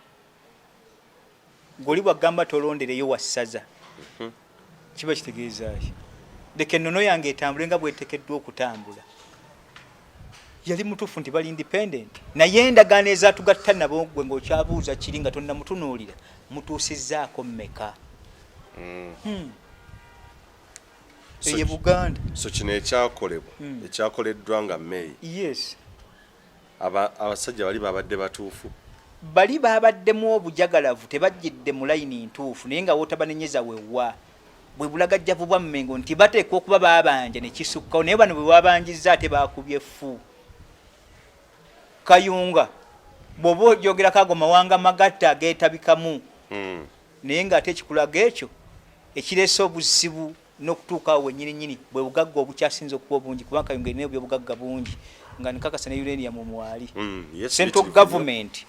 Speaker 3: Gwoli bwagamba tolondereyo wa ssaza, kiba kitegeeza ki? Leka ennono yange etambule nga bwetekeddwa okutambula. Yali mutuufu nti bali independent, naye endagaano ezatugatta nabo, gwe ng'okyabuuza kiri nga tonnamutunuulira, mutuusizzaako mmeka? Eye Buganda.
Speaker 4: So kino ekyakolebwa, ekyakoleddwa nga May, abasajja bali babadde batuufu?
Speaker 3: Bali babaddemu obujagalavu, tebajjidde mu layini ntuufu, naye nga wootabanenyeza wewa bwe bulagajjavu bwa Mmengo nti bateekwa okuba babanja ne kisukkawo, naye bano bwe babanjizza ate bakubye ffu. Kayunga bw'oba ojogerako ago mawanga magatte ageetabikamu, naye ng'ate ekikulaga ekyo ekireese obuzibu n'okutuuka awo wennyini nnyini bwe bugagga obukyasinze okuba obungi, kubanga Kayunga erina ebyobugagga bungi nga nkakasa ne uranium mwali. Central government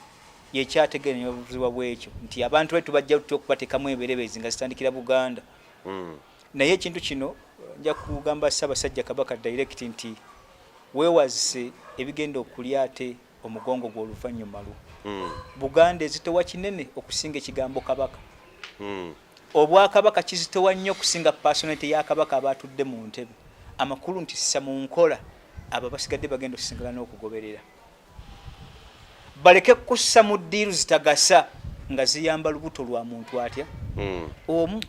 Speaker 3: yekyategeera obuzibu bwekyo nti abantu bali tubajja tutya okubateekamu emberebezi nga zitandikira Buganda. Naye ekintu kino nja kugamba Ssaabasajja Kabaka direct nti weewazise ebigenda okulya ate omugongo gwe oluvannyuma lwo. Buganda ezitowa kinene okusinga ekigambo Kabaka. Obwakabaka kizitowa nnyo okusinga personality ya Kabaka abaatudde mu ntebe. Amakulu nti ssa mu nkola abo abasigadde bagenda okusingana n'okugoberera. Baleke kussa mu ddiiru zitagasa nga ziyamba lubuto lwa muntu atya omu.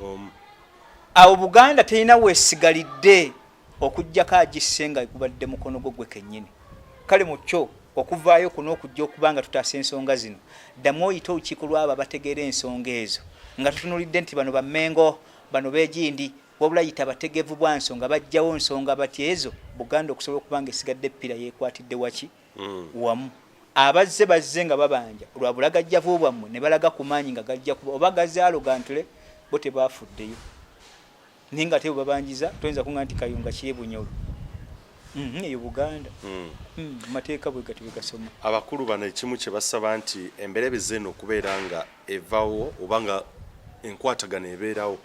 Speaker 3: Awo Buganda terina weesigalidde okuggyako agisse nga gubadde mukono gwo gwe kennyini. Kale mu kyo okuvaayo kuno okujja okuba nga tutaasa ensonga zino, ddamu oyite olukiiko lw'abo abategeera ensonga ezo nga totunuulidde nti bano ba Mmengo, bano b'egindi, wabula yita bategeevu bwa nsonga baggyawo nsonga batya ezo Buganda okusobola okuba nga esigadde ppira yeekwatidde waki? Wamu. Abazze bazze nga babanja lwa bulagajjavu bwammwe ne balaga ku maanyi nga gajja kuba oba gazze arrogantly bo tebaafuddeyo. Naye nga ate bwe babanjiza toyinza kunga nti Kayunga kiri Bunyoro. Eyo Buganda. Amateeka bwe gatyo bwe gasoma.
Speaker 4: Abakulu bano ekimu kye basaba nti emberebezi eno okubeera nga evawo oba nga enkwatagana ebeerawo,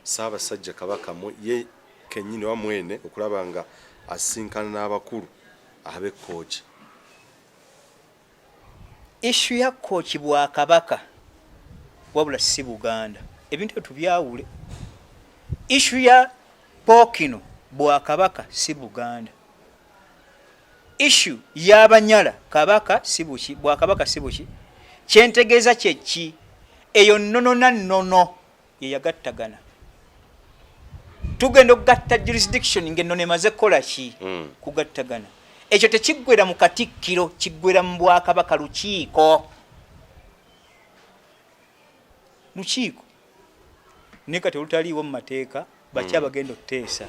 Speaker 4: Ssaabasajja Kabaka ye kennyini oba mwene okulaba nga asisinkana n'abakulu ab'e Kkooki.
Speaker 3: Issue ya Kkooki Bwakabaka wabula si Buganda. Ebintu ebyo tubyawule. Issue ya Pookino Bwakabaka si Buganda. Issue y'Abanyala Kabaka si buki Bwakabaka si buki. Kyentegeeza kye ki? Eyo nnono na nnono ye yagattagana. Tugenda okugatta jurisdiction ng'ennono emaze kukola ki? Kugattagana. Ekyo tekiggwera mu Katikkiro, kiggwera mu Bwakabaka lukiiko. Lukiiko. Naye kati olutaliiwo mu mateeka, baki abagenda okuteesa?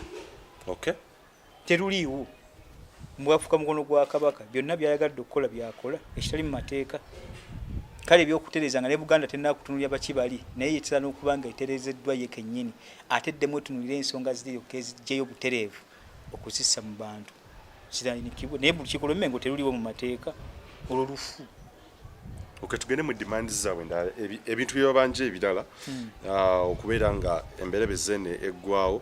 Speaker 3: Teruliiwo. Mbwafuka mukono gwa Kabaka, byonna by'ayagadde okukola by'akola, ekitali mu mateeka. Kale eby'okutereeza nga ne Buganda tennakutunulira baki bali, naye yetera n'okuba nga etereezeddwa ye kennyini, ate eddemu etunuulire ensonga ziri eryoke eziggyeyo butereevu okuzissa mu bantu ziranikibwe. Naye olukiiko lw'e Mmengo teruliiwo mu mateeka, olwo lufu.
Speaker 4: Okay, tugende mu demands zaabwe endala, ebintu bye babanja ebirala, okubeera nga emberebezi eno eggwawo.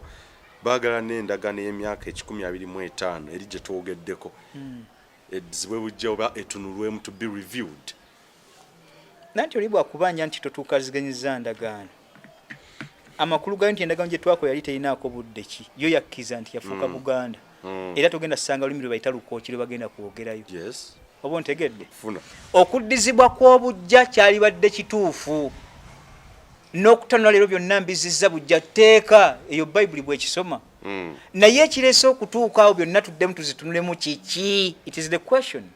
Speaker 4: Baagala n'endagaano ey'emyaka 125 eri gye twogeddeko eddizibwe buggya oba etunulwemu, to be reviewed.
Speaker 3: Nanti oli bw'akubanja nti totuukaziganyizza ndagaano, amakulu gayo nti endagaano gye twakola yali terinaako budde ki? Yo yakkiriza nti yafuuka Buganda. Era togenda kusanga lulimi lwe bayita Lukooki lwe bagenda kwogerayo. Oba ontegedde? Okuddizibwa kw'obuggya kyalibadde kituufu. N'okutanula leero byonna mbizizza buggya tteeka eyo Bayibuli bw'ekisoma. Naye ekireese okutuuka awo byonna tuddemu tuzitunulemu kiki? It is the question.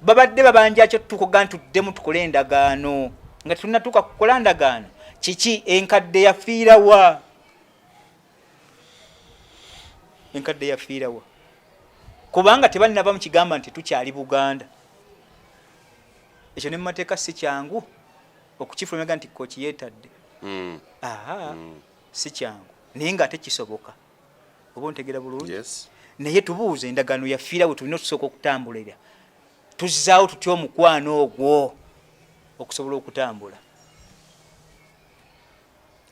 Speaker 3: Babadde babanja ki otutuuka okugaa nti tuddemu tukole endagaano nga tetunnatuuka kukola ndagaano? Kiki enkadde yafiira wa? Enkadde yafiira wa? Kubanga tebannava mu kigamba nti tukyali Buganda. Ekyo ne mu mateeka si kyangu okukifulumya nti Kkooki yeetadde. Aha, si kyangu naye ng'ate kisoboka. Oba ontegeera bulungi? Naye tubuuze endagaano yafiira we tulina otusooka okutambulira. Tuzzaawo tutya omukwano ogwo okusobola okutambula?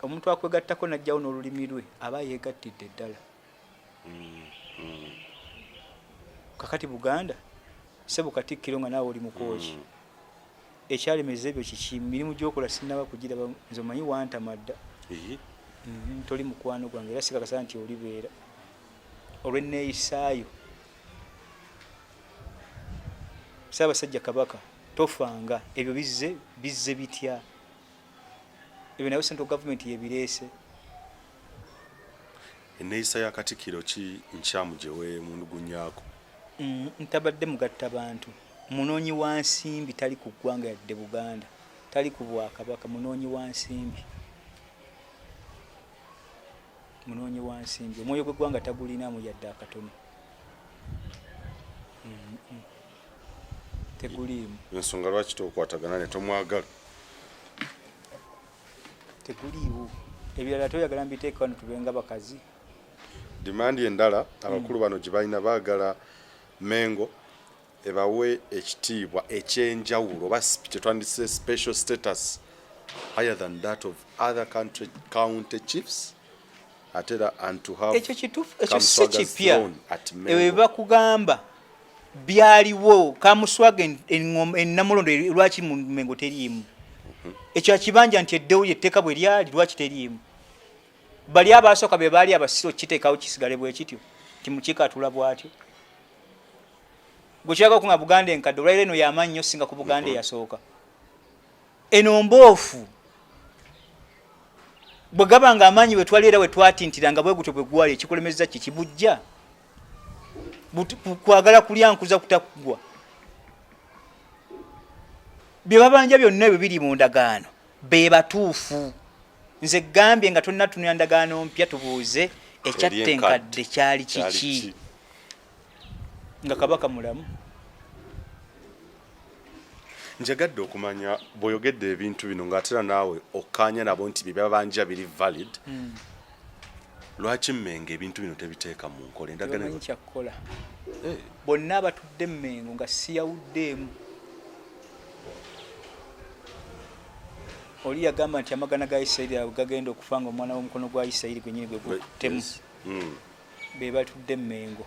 Speaker 3: Omuntu akwegattako n'ajjawo n'olulimi lwe aba yeegattidde ddala. Kakati Buganda, ssebo Katikkiro nga naawe oli Mukooki. Ekyalemeza ebyo kiki? Mirimu gy'okola sinnaba kugiraba, nze omanyi wantama dda. Toli mukwano gwange era sikakasa nti olibeera olw'enneeyisaayo. Ssaabasajja Kabaka tofanga, ebyo bizze bizze bitya? Ebyo nayo central government yebireese.
Speaker 4: Enneeyisa ya Katikkiro ki nkyamu gye weemulugunyaako?
Speaker 3: Ntabadde mugatta bantu. Munoonyi wa nsimbi, tali ku ggwanga yadde Buganda, tali ku Bwakabaka, munoonyi wa nsimbi. Munoonyi wa nsimbi. Omwoyo gw'eggwanga tagulinaamu yadde akatono. Teguliimu.
Speaker 4: Ensonga lwaki tokwatagana ne tomwagala?
Speaker 3: Teguliiwo. Ebirala toyagala mbiteeke wano tube nga bakazi.
Speaker 4: Demand endala abakulu bano gye balina, baagala Mengo ebawe ekitiibwa ekyenjawulo oba kye twandise special status higher than that of other country county chiefs, ate era and to have
Speaker 3: ekyo kituufu, ekyo si Kamuswaga's kipya. Throne at Mengo. Ebyo bakugamba byaliwo. Kamuswaga ennamulondo lwaki mu Mengo teriimu? Ekyo akibanja nti eddewo ly'etteeka bwe lyali, lwaki teriimu? Bali abaasooka be baali abasiro kiteekawo kisigale bwe kityo, nti Mukiika atula bw'atyo. Gwe kyagala okunga Buganda enkadde olwaliro eno yamaanyi nnyo singa ku Buganda eyasooka. Eno mboofu. Bwe gaba nga amaanyi we twali era we twatintira nga bwe gutyo bwe gwali, ekikulemezza ki kibujja? Kwagala kulya nkuza kutaggwa. Bye babanja byonna ebyo biri mu ndagaano be batuufu. Nze gambye nga tonnatunula ndagaano mpya tubuuze ekyatta enkadde kyali kiki nga Kabaka mulamu.
Speaker 4: Njagadde okumanya bw'oyogedde ebintu bino ng'atera naawe okkaanya nabo nti bye babanja biri valid. Lwaki Mmengo ebintu bino tebiteeka mu nkola?
Speaker 3: Endagaano kyakkola. Bonna abatudde Mmengo nga siyawuddeemu. Oli yagamba nti amagana ga Isirayiri ago gagenda okufa nga omwana w'omukono gwa Isirayiri gwennyini gwe gukuttemu. Be batudde Mmengo.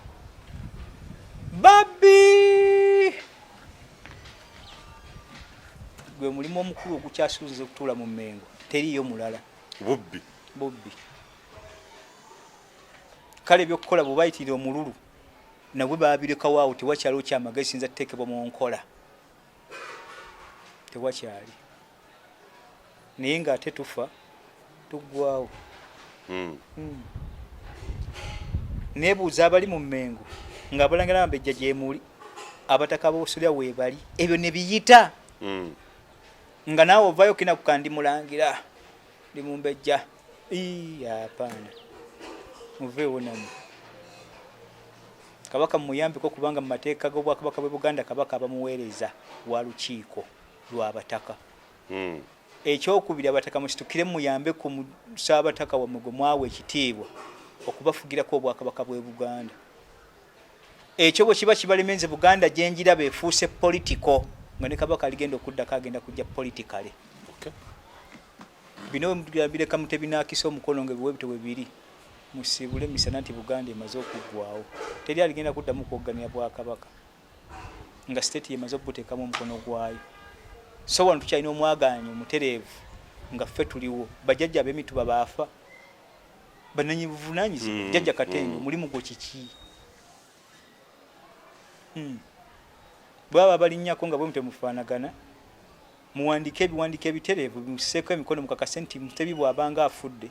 Speaker 3: Babbi! Gwe mulimu omukulu ogukyasuuziza okutuula mu Mmengo. Teriiyo mulala.
Speaker 4: Bubbi.
Speaker 3: Bubbi. Kale ebyokukola bw'obayitirira omululu nabwe baabirekawo awo, tewakyaliwo kyamagezi kiyinza kuteekebwa mu nkola. Tewakyali. Naye ng'ate tufa tuggwawo. Neebuuza abali mu Mmengo ng'abalangira Abambejja gyemuli, abataka ab'obusolya weebali, ebyo ne biyita. Nga naawe ovaayo kinakuka ndi mulangira, ndi mumbejja. Ii, hapana. Muveewo nammwe. Kabaka mumuyambeko kubanga mu mateeka g'Obwakabaka bw'e Buganda Kabaka aba muweereza wa lukiiko lw'abataka. Ekyokubiri, abataka musitukire muyambe ku Ssaabataka wammwe gwe mwawa ekitiibwa okubafugirako Obwakabaka bw'e Buganda. Ekyo bwe kiba kibalemye nze Buganda gye njiraba efuuse political nga ne Kabaka aligenda okuddako agenda kujja politically. Bino bwe bireka Mutebi n'akisa omukono nga ebiwe bito bwe biri, musiibule misana nti Buganda emaze okuggwaawo. Teri aligenda kuddamu kwogganira Bwakabaka nga state yemaze okubuteekamu omukono gwayo. So wano tukyalina omwagaanya omutereevu nga ffe tuliwo. Bajjajja ab'emituba baafa. Bannannyini buvunaanyizibwa. Jjajja Katende omulimu gwo kiki? Bwaba balinnyako nga bwe mutyo mufaanagana, muwandiike ebiwandiiko ebitereevu musseeko emikono mukakase nti Mutebi bw'abanga afudde,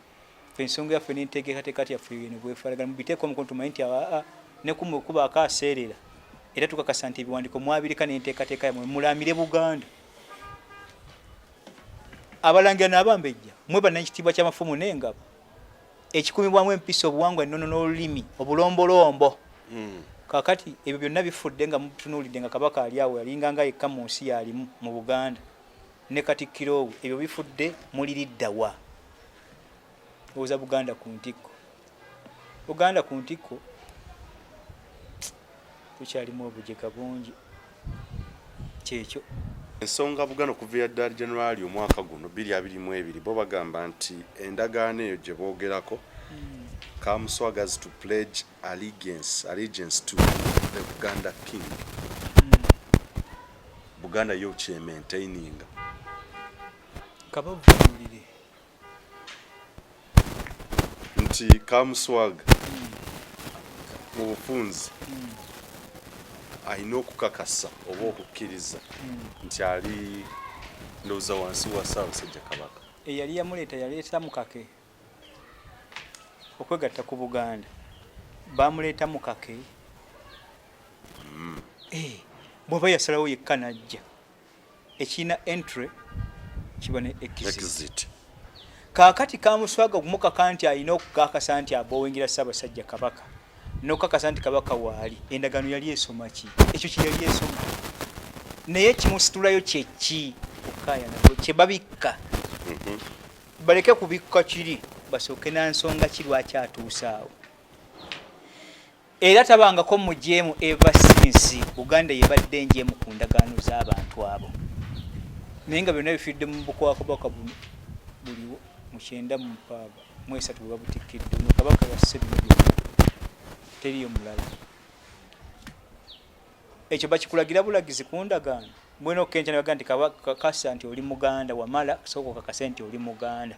Speaker 3: ffe ensonga yaffe n'enteekateeka yaffe eno bw'efaanagana, mubiteeko omukono tumanye nti aa ne ku mmwe kubaako aseerera era tukakasa nti ebiwandiiko mwabireka n'enteekateeka yammwe mulaamire Buganda. Abalangira n'Abambejja mmwe bannakitiibwa ky'amafumu n'engabo ekikumibwamu empisa, obuwangwa, ennono n'olulimi obulombolombo. Kaakati ebyo byonna bifudde nga mutunuulidde nga Kabaka ali awo yalinga nga yekka mu nsi y'alimu mu Buganda ne Katikkiro we, ebyo bifudde muliridda wa? Ndowooza Buganda ku ntikko. Buganda ku ntikko tukyalimu obujega bungi, kyekyo.
Speaker 4: Ensonga Buganda okuviira ddala January omwaka guno 2022 bo bagamba nti endagaano eyo gye boogerako Kamuswagas to pledge allegiance to the Buganda King. Buganda yo kyemaintaininga.
Speaker 3: Kabavvuunulire.
Speaker 4: Nti Kamuswaga mu bufunze alina okukakasa oba okukkiriza nti ali ndowooza wansi wa Ssaabasajja Kabaka.
Speaker 3: Eyali yamuleeta yaleeta mukake okwegatta ku Buganda, bamuleeta mukake. Bw'aba yasalawo yekka n'ajja, ekirina entry kiba ne exit. Kaakati Kamuswaga okumukaka nti alina okukakasa nti abowingira Ssaabasajja Kabaka n'okukakasa nti Kabaka waali, endagaano yali esoma ki? Ekyo kye yali esoma. Naye kimusitulayo kye ki? Okukaayana kye babikka. Baleke kubikka kiri, basooke na nsonga ki lwaki atuuse awo. Era tabangako mujeemu ever since Buganda yebadde enjeemu ku ndagaano z'abantu abo. Naye nga byonna bifiiridde mu Bwakabaka buno buliwo mu 1963 bwe babutikkiridde. Ono Kabaka yasse bino byonna, teriiyo mulala. Ekyo bakikulagira bulagizi ku ndagaano. Mbwenu okukenkya ne bagamba nti kakasa nti oli Muganda, Wamala sooka okakase nti oli Muganda.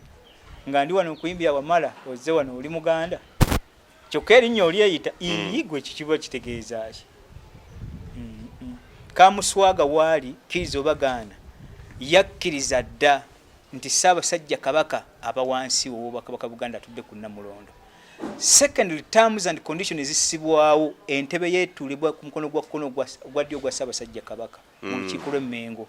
Speaker 3: Nga ndi wano nkuyimbira Wamala, ozze wano oli Muganda? Kyokka erinnya olyeyita, ii gwe kikiba kitegeeza ki? Kamuswaga waali kkiriza oba gaana, yakkiriza dda nti Ssaabasajja Kabaka aba wansi w'Obwakabaka Buganda atudde ku Nnamulondo. Secondly, terms and conditions ezissibwawo, entebe yeetuulibwa ku mukono gwa kkono ogwa ddyo ogwa Ssaabasajja Kabaka mu lukiiko lw'e Mmengo.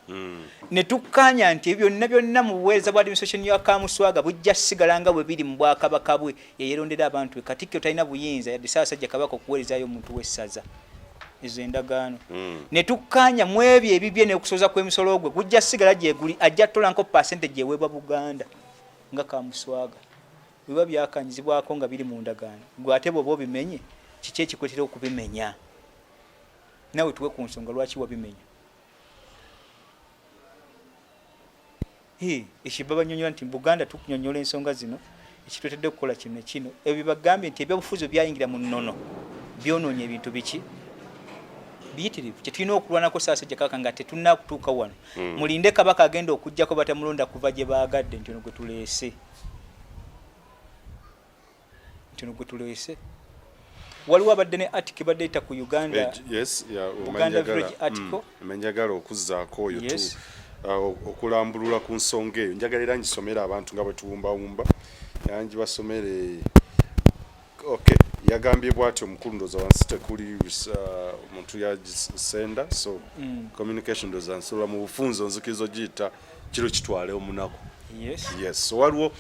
Speaker 3: Ne tukkaanya nti ebyo byonna byonna mu buweereza bwa administration ya Kamuswaga bujja sigala nga bwe biri mu bwakabaka bwe yeyerondera abantu be. Katikkiro talina buyinza yadde Ssaabasajja Kabaka okuweerezaayo omuntu w'essaza. Ezo endagaano ne tukkaanya mu ebyo ebibye n'okusooza kw'emisolo gwe gujja sigala gyeguli, ajja tutolanko percentage eweebwa Buganda nga Kamuswaga. Biba byakanyizibwako nga biri mu ndagaano, gwe ate bw'oba obimenye kiki ekikuleetera okubimenya? Nawe tuwe ku nsonga lwaki wabimenya. Ekyo babanyonyola nti Buganda tukunyonyola ensonga zino ekituletedde okukola kino ne kino. Ebyo bagambye nti ebyobufuzi byayingira mu nnono byonoonya ebintu biki biyitirivu. Kye tulina okulwanako Ssaabasajja Kabaka nga tetunnakutuuka wano. Mulinde Kabaka agenda okujjako batamulonda kuva gye baagadde nti ono gwe tuleese. Nti ono gwe tuleese. Waliwo abadde ne article ebadde eyita ku Uganda.
Speaker 4: Yes, yeah,
Speaker 3: Buganda Village article.
Speaker 4: Njagala okuzzaako oyo okulambulula ku nsonga eyo. Njagala era ngisomere abantu nga bwe tuwumbawumba. Yangibasomere. Okay, yagambye bw'atyo omukulu, ndowooza wansi tekuli omuntu yagisenda, so communication ndowooza nsobola mu bufunze onzikiriza ogiyita kiro kitwale omunaku. Yes, so waliwo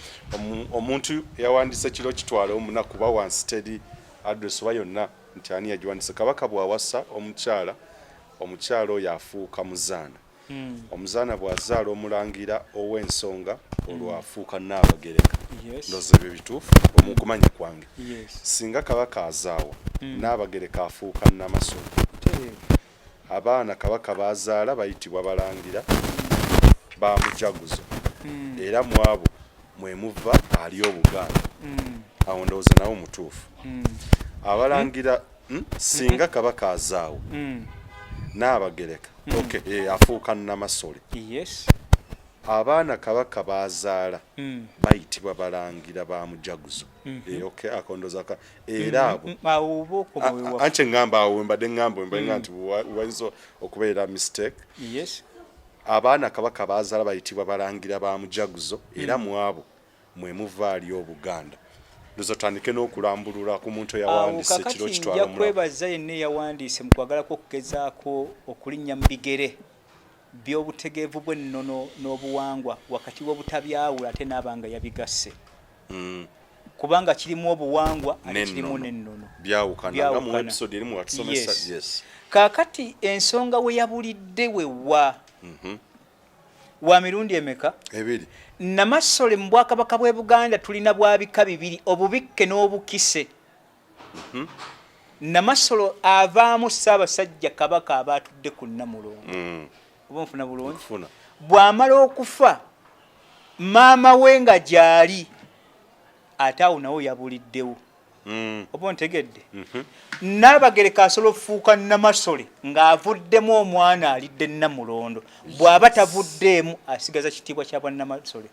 Speaker 4: omuntu yawandiise kiro kitwale omunaku, ba wansi teri address oba yonna nti ani yagiwandiise. Kabaka bw'awasa omukyala, omukyala oyo afuuka muzaana. Omuzaana bw'azaala omulangira ow'ensonga, olwo afuuka Nnaabagereka. Ndowooza ebyo bituufu omu kumanya kwange. Singa Kabaka azaawa, Nnaabagereka afuuka Nnamasole. Abaana Kabaka b'azaala bayitibwa balangira ba mujaguzo, era mu abo mwe muva ali Obuganda. Awo ndowooza nawo mutuufu. Abalangira singa Kabaka azaawa, Nnaabagereka, okay, afuuka Nnamasole. Abaana Kabaka b'azaala bayitibwa balangira ba mujaguzo. Okay, ako ndowooza era abo
Speaker 3: Awo oba okoma wewa.
Speaker 4: Anti ŋŋamba awo wembadde ŋŋamba nti wayinza okubeera mistake. Abaana Kabaka b'azaala bayitibwa balangira ba mujaguzo, era mu abo mwe muva ali Obuganda. Ndowooza tutandike n'okulambulula ku muntu
Speaker 3: Awo
Speaker 4: eyawandiise
Speaker 3: kakati
Speaker 4: kiro
Speaker 3: nja
Speaker 4: kitwala omunaku.
Speaker 3: Kwebaza yenna eyawandiise mu kwagala kw'okugezaako okulinnya mu bigere by'obutegeevu bw'ennono n'obuwangwa wakati w'obutabyawula ate n'aba nga yabigasse. Kubanga kirimu obuwangwa ate kirimu
Speaker 4: N'ennono.
Speaker 3: N'ennono.
Speaker 4: Byawukana nga mu
Speaker 3: Byawukana.
Speaker 4: episode erimu watusomesa. Yes.
Speaker 3: Kaakati ensonga we yabulidde wewa wa mirundi emeka?
Speaker 4: Ebiri.
Speaker 3: Namasole mu bwakabaka bw'e Buganda tulina bwa bika bibiri, obubikke n'obukise. Namasolo avaamu Ssaabasajja Kabaka aba atudde ku Nnamulondo. Oba nfuna bulungi?
Speaker 4: Nfuna.
Speaker 3: Bw'amala okufa maama we nga gy'ali, ate awo nawo yabuliddewo. Oba ontegedde? Nnaabagereka asobola okufuuka Namasole ng'avuddemu omwana alidde Nnamulondo. Bw'aba tavuddeemu asigaza kitiibwa kya bwannamasole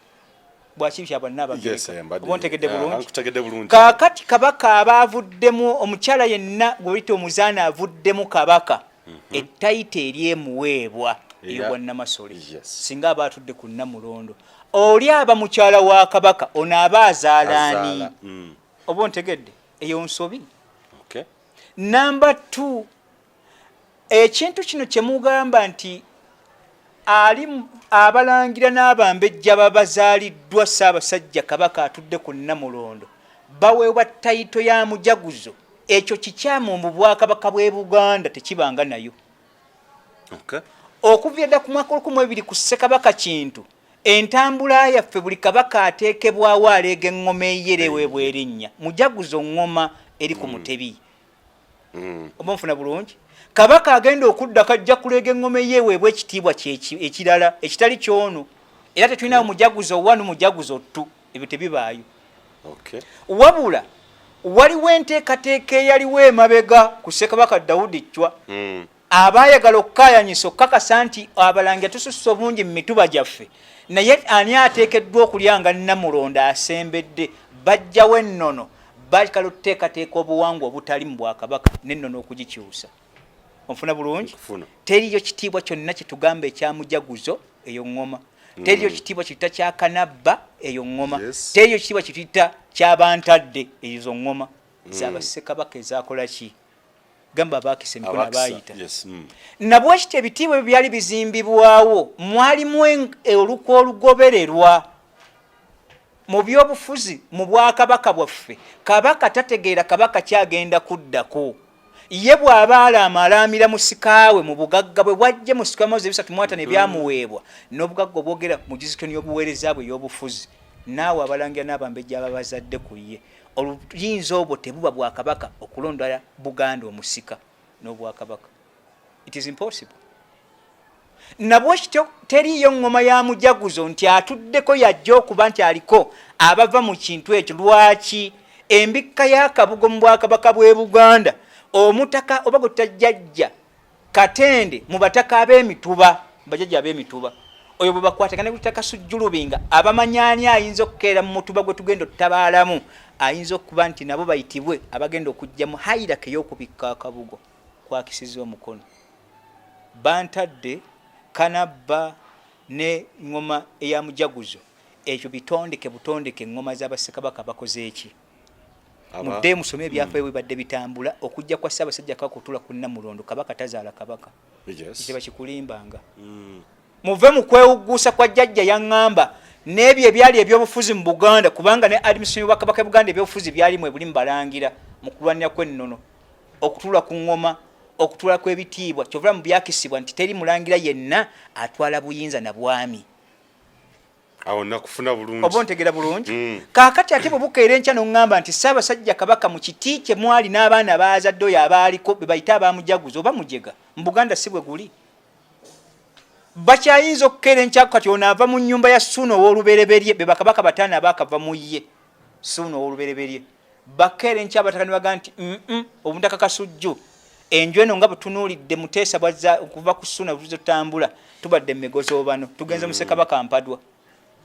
Speaker 3: bwaki kya bwannaabagereka. Oba ontegedde bulungi?
Speaker 4: Nkutegedde bulungi.
Speaker 3: Kaakati Kabaka aba avuddemu omukyala yenna gwe bayita omuzaana avuddemu Kabaka, ettayita eri emuweebwa ey'obwannamasole. Singa aba atudde ku Nnamulondo, oli aba mukyala wa Kabaka, ono aba azaala ani?
Speaker 4: Azaala.
Speaker 3: Oba ontegedde? Eyo nsobi.
Speaker 4: Okay.
Speaker 3: Namba 2, ekintu kino kye mugamba nti ali abalangira n'abambejja babazaaliddwa Ssaabasajja Kabaka atudde ku Nnamulondo baweebwa tayito ya mujaguzo, ekyo kikyamu mu bwakabaka bw'e Buganda tekibanga nayo. Okuviira dda ku mwaka 1002 ku Ssekabaka Kintu, entambula yaffe buli kabaka ateekebwawo aleega eŋŋoma eyo eweebwa erinnya mujaguzo, ŋŋoma eri ku mutebi. Oba nfuna bulungi? Kabaka agenda okuddako ajja kuleega eŋŋoma eyo eweebwa ekitiibwa ekirala ekitali kyono, era tetulinawo mujaguzo 1, mujaguzo 2, ebyo tebibaayo. Wabula waliwo enteekateeka eyaliwo emabega ku Ssekabaka Dawudi Chwa, abaayagala okukaayanyisa okukakasa nti abalangira tususse obungi mu mituba gyaffe, naye ani ateekeddwa okulyanga Nnamulondo asembedde. Bajjawo ennono, bakala okuteekateeka obuwangwa obutali mu bwakabaka n'ennono okugikyusa. Onfuna bulungi? Teriyo kitiibwa kyonna kyetugamba ekya mujaguzo, eyo ŋŋoma. Teriyo kitiibwa kyetuyita kya kanabba, eyo ŋŋoma. Teriyo kitiibwa kyetuyita kyabantadde, ezo ŋŋoma zabassekabaka ezakola ki, gamba abaakisa emikono, abaayita. Nabwekityo ebitiibwa ebyo byali bizimbibwawo, mwalimu olukwe olugobererwa mu byobufuzi mu bwakabaka bwaffe. Kabaka tategeera kabaka kyagenda kuddako. Ye bw'aba alaama, alaamira musikaawe mu bugagga bwe bwajje mu sika mazi 350 ebyamuweebwa n'obugagga obwogera mu jurisdiction y'obuweereza bwe ey'obufuzi, naawe abalangira n'abambejja ababazadde ku ye. Oluyinza obwo tebuba bwakabaka okulonda Buganda omusika n'obwakabaka. It is impossible. Nabwekityo teriiyo ŋŋoma ya mujaguzo nti atuddeko yajja okuba nti aliko abava mu kintu ekyo. Lwaki embikka y'akabugo mu bwakabaka bw'e Buganda, omutaka oba gwe tutajjajja Katende mu bataka ab'emituba, bajjajja ab'emituba, oyo bwe bakwatagana kutaka Sujjulubinga, abamanya ani ayinza okukeera mu mutuba gwe tugenda otutabaalamu, ayinza okuba nti nabo bayitibwe abagenda okujja mu hierarchy ey'okubikka akabugo kwakisiza omukono. Bantadde, Kanabba ne ŋŋoma eya mujaguzo, ekyo bitondeke butondeke ŋŋoma z'abassekabaka abakoze eki. Muddeyo musome ebyafaayo bwe bibadde bitambula okujja kwa Ssaabasajja Kabaka okutuula ku Nnamulondo. Kabaka tazaala kabaka, tebakikulimbanga. Muve mu kwewugguusa kwa jjajja yaŋŋamba n'ebyo ebyali ebyobufuzi mu Buganda, kubanga ne administration y'Obwakabaka bwa Buganda ebyobufuzi byali mwe buli mu balangira mu kulwanira kw'ennono, okutuula ku ŋŋoma, okutuula kw'ebitiibwa. Kyova mu byakisibwa nti teri mulangira yenna atwala buyinza na bwami.
Speaker 4: Awo nakufuna bulungi.
Speaker 3: Oba ontegera bulungi? Kaakati ate bwe bukeera enkya n'oŋŋamba nti Ssaabasajja Kabaka mu kiti kye mwali n'abaana baazadde oyo abaaliko be bayite abamujaguza oba mujega, mu Buganda si bwe guli. Bakyayinza okukeera enkya kati ono ava mu nnyumba ya Ssuuna ow'olubereberye, be bakabaka bataano abaakava mu ye Ssuuna ow'olubereberye. Bakeera enkya abataka ne bagamba nti obutaka Kasujju, enju eno nga bwetunuulidde Muteesa bwazza okuva ku Ssuuna bwe tutambula tubadde mu migozoobano, tugenze mu Ssekabaka Mpadwa,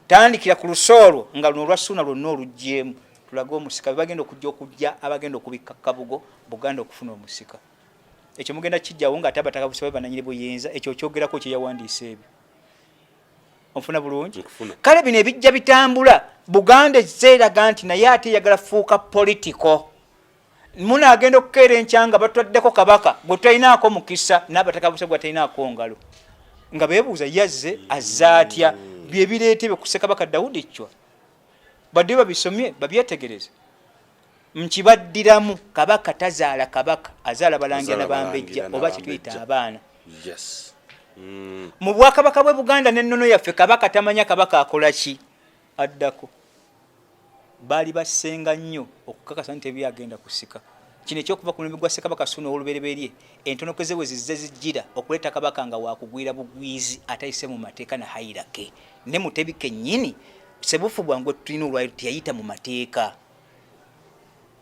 Speaker 3: tandikira ku luso olwo nga luno olwa Ssuuna lwonna oluggyeemu tulage omusika be bagenda okujja okujja abagenda okubikka kabugo Buganda okufuna omusika. Ekyo mugenda kijjawo nga ate abataka busiba bananyini buyinza. Ekyo okyogerako kyeyawandiisa ebyo, onfuna bulungi? Kale bino ebijja bitambula, Buganda ezze eraga nti naye ate eyagala fuuka political. Munaagenda okukeera enkya nga batwaddeko kabaka gwe tutalinaako mukisa n'abataka busa gwe batalinaako ngalo, nga beebuuza yazze azze atya. Byebireeta ebyo ku Ssekabaka Dawudi Chwa, badde babisomye babyetegereze. Nkibaddiramu, kabaka tazaala kabaka, azaala balangira na bambejja oba kyetuyita abaana. Mu bwakabaka bwe Buganda n'ennono yaffe, kabaka tamanya kabaka akola ki addako. Baali basenga nnyo okukakasa nti tebyagenda kusika. Kino ekyokuva ku mulembe gwa Ssekabaka Ssuuna ow'olubereberye, entonokeze we zizze zijjira okuleeta kabaka nga wakugwira bugwizi atayise mu mateeka na hierarchy. Ne Mutebi kennyini Ssebufu bwangu tulina olwaliro teyayita mu mateeka.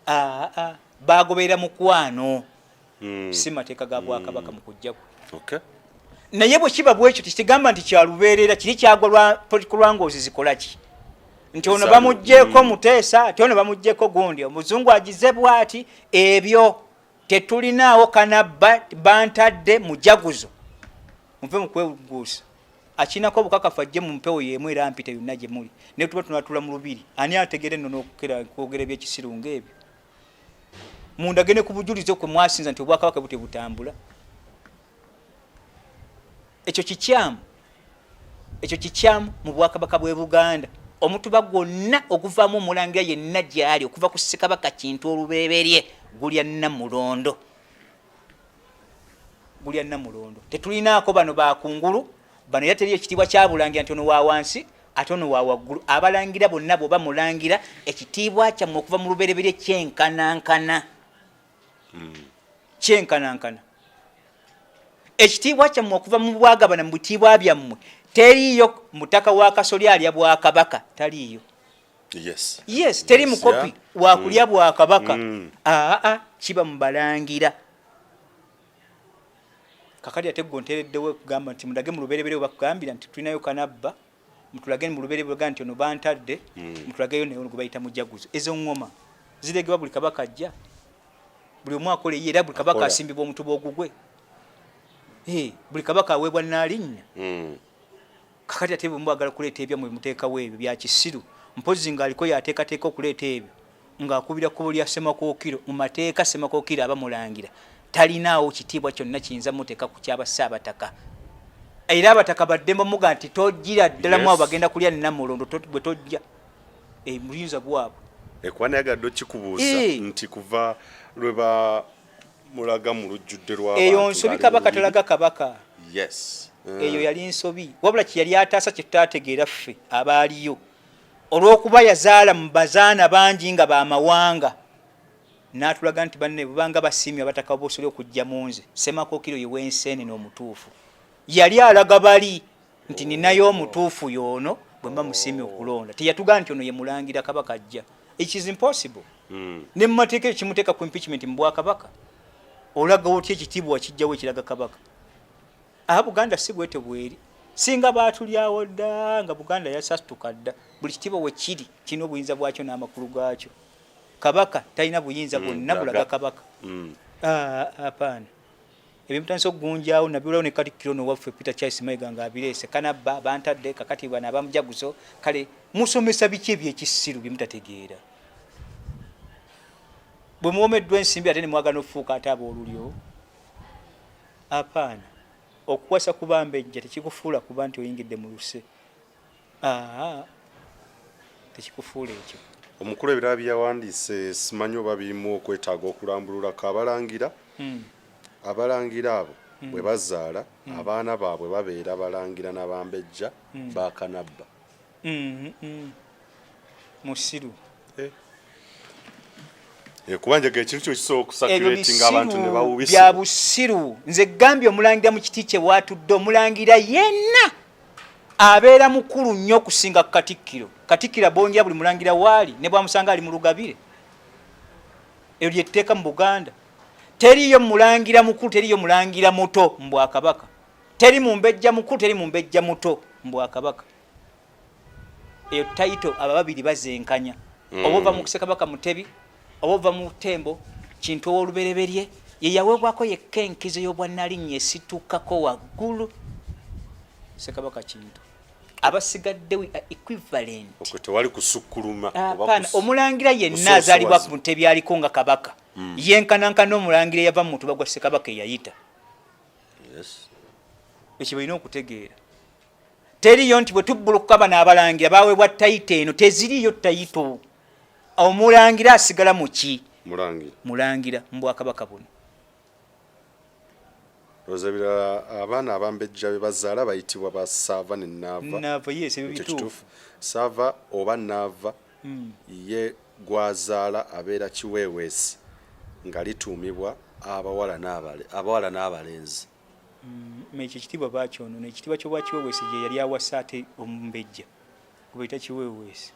Speaker 3: Aa, bagoberera mukwano, si mateeka ga bwakabaka mu kujja kwe. Naye bwe kiba bwekyo tekigamba nti kyalubeerera, kiri kyagwa lwa political lwangoozi zikola ki nti ono bamuggyeko Muteesa, ate ono bamuggyeko gundi, omuzungu agize bwati. Ebyo tetulinaawo kanabba bantadde mujaguzo. Muve mu kwewugguusa. Akinako obukakafu ajje mu mpewo y'emu era mpite yonna gye muli, ne tuba tunatula mu lubiri. Ani ategera ennono okukera okwogera ebyekisiru ng'ebyo? Mundage ne ku bujulizi okwe mwasinza nti obwakabaka butyo butambula. Ekyo kikyamu, ekyo kikyamu mu bwakabaka bw'e Buganda. Omutuba gwonna oguvaamu omulangira yenna gy'ali okuva ku Ssekabaka Kintu olubereberye gulya Nnamulondo, gulya Nnamulondo. Tetulinaako bano bakungulu bano, era teri ekitiibwa kya bulangira nti ono wa wansi ate ono wa waggulu. Abalangira bonna bw'oba mulangira, ekitiibwa kyammwe okuva mu lubereberye kyenkanankana, kyenkanankana. Ekitiibwa kyammwe okuva mu bwagabana mu bitiibwa byammwe, teriiyo mutaka wa kasolya alya bwakabaka, taliiyo. Yes, teri mukopi wakulya bwakabaka. Aa, kiba mu balangira. Kakati ate gwe onteereddewo okugamba nti mundage mu lubereberye we bakugambira nti tulinayo kanabba, mutulage mu lubereberye baga nti ono bantadde, mutulageyo naye ono gwe bayita mujaguzo. Ezo ŋŋoma ziregebwa buli kabaka ajja, buli omu akola eyiye, era buli kabaka asimbibwa omutuba ogugwe. Buli kabaka aweebwa naalinnya. Kakati ate bwe mwagala kuleeta ebyammwe muteekawo ebyo bya kisiru. Mpozzi ng'aliko y'ateekateeka okuleeta ebyo ng'akubira kkubo lya Ssemakookiro. Mu mateeka Ssemakookiro aba mulangira talinaawo kitiibwa kyonna kiyinza muteeka ku kya Bassaabataka. Era abataka baddembe omuga nti tojjira ddala mu abo bagenda kulya Nnamulondo gwe tojja. Buyinza bwabwe.
Speaker 4: Kuba nayagadde okikubuuza nti kuva lwe ba mulaga mu lujjudde lw'abantu.
Speaker 3: Eyo nsobi kabaka talaga kabaka. Yes. Eyo yali nsobi wabula kye yali ataasa kye tutaategeera ffe abaaliyo olw'okuba yazaala mu bazaana bangi nga bamawanga n'atulaga nti banne bubanga basiimye abataka b'obusolya okujja mu nze Ssemakookiro ye w'enseenene omutuufu. Yali alaga bali nti ninayo omutuufu y'ono bwe mba musiimye okulonda. Teyatugamba nti ono ye mulangira kabaka ajja. It is impossible. Ne mu mateeka ekyo kimuteeka ku impeachment mu bwakabaka. Olaga otya ekitiibwa wakijjawo ekiraga kabaka? Aha Buganda si bwetyo bweri. Singa baatulyawo dda nga Buganda yasasituka dda. Buli kitiibwa we kiri kirina obuyinza bwakyo n'amakulu gaakyo. Kabaka talina buyinza bwonna bulaga kabaka. Apaana. Ebimutandise okugunjaawo nabiwulawo ne Katikkiro ono owaffe Peter Charles Mayiga ng'abireese kanabba bantadde kakati bano abamujaguzo kale musomesa biki ebyekisiru bye mutategeera bwe muwomeddwa ensimbi ate ne mwagala n'okufuuka ate ab'olulyo. Apaana, okuwasa ku bambejja tekikufuula kuba nti oyingidde mu luse. Aa, tekikufuula ekyo.
Speaker 4: Omukulu ebirala bye yawandiise simanyi oba birimu okwetaaga okulambululako. Abalangira Abalangira abo bwe bazaala abaana baabwe babeera balangira na bambejja ba Kanabba.
Speaker 3: Musiru.
Speaker 4: Eh. Kuba njaga ekintu kyo kisobola okusaculatinga abantu ne bawubisa.
Speaker 3: Bya busiru. Nze gambye omulangira mu kiti kye waatudde omulangira yenna abeera mukulu nnyo okusinga Katikkiro. Katikkiro abongera buli mulangira waali ne bwamusanga ali mu lugabire. Eryo lye tteeka mu Buganda. Teriiyo mulangira mukulu, teriiyo mulangira muto mu bwakabaka. Teri mumbejja mukulu, teri mumbejja muto mu bwakabaka. Eyo title aba babiri bazenkanya. Oba ova mu Ssekabaka Mutebi, oba ova mu Ttembo, Kintu ow'olubereberye ye yaweebwako yekka enkizo y'obwannalinnya esitukako waggulu Ssekabaka Kintu. Abasigadde we are equivalent.
Speaker 4: Okwo tewali kusukkuluma.
Speaker 3: Hapana, omulangira yenna azaalibwa ku Mutebi aliko nga kabaka. Yenkanankana omulangira eyava mu mutuba gwa Ssekabaka eyayita.
Speaker 4: Yes.
Speaker 3: Ekyo balina okutegeera. Teriyo nti bwe tubbulukuka bano abalangira baweebwa tayito eno, teziriiyo tayito. Omulangira asigala mu ki?
Speaker 4: Mulangira.
Speaker 3: Mulangira mu bwakabaka buno.
Speaker 4: Ndowooza ebirala abaana abambejja be bazaala bayitibwa ba Saava ne Naava.
Speaker 3: Naava, yes, ebyo
Speaker 4: Ekyo
Speaker 3: bituufu.
Speaker 4: kituufu. Saava oba Naava ye gw'azaala abeera Kiweeweesi nga lituumibwa abawala abawala n'abalenzi.
Speaker 3: Ekyo ekitiibwa baakyonoona. Ekitiibwa ky'obwakiweweesi gye yali awasa ate omumbejja gwe bayita Kiweweesi.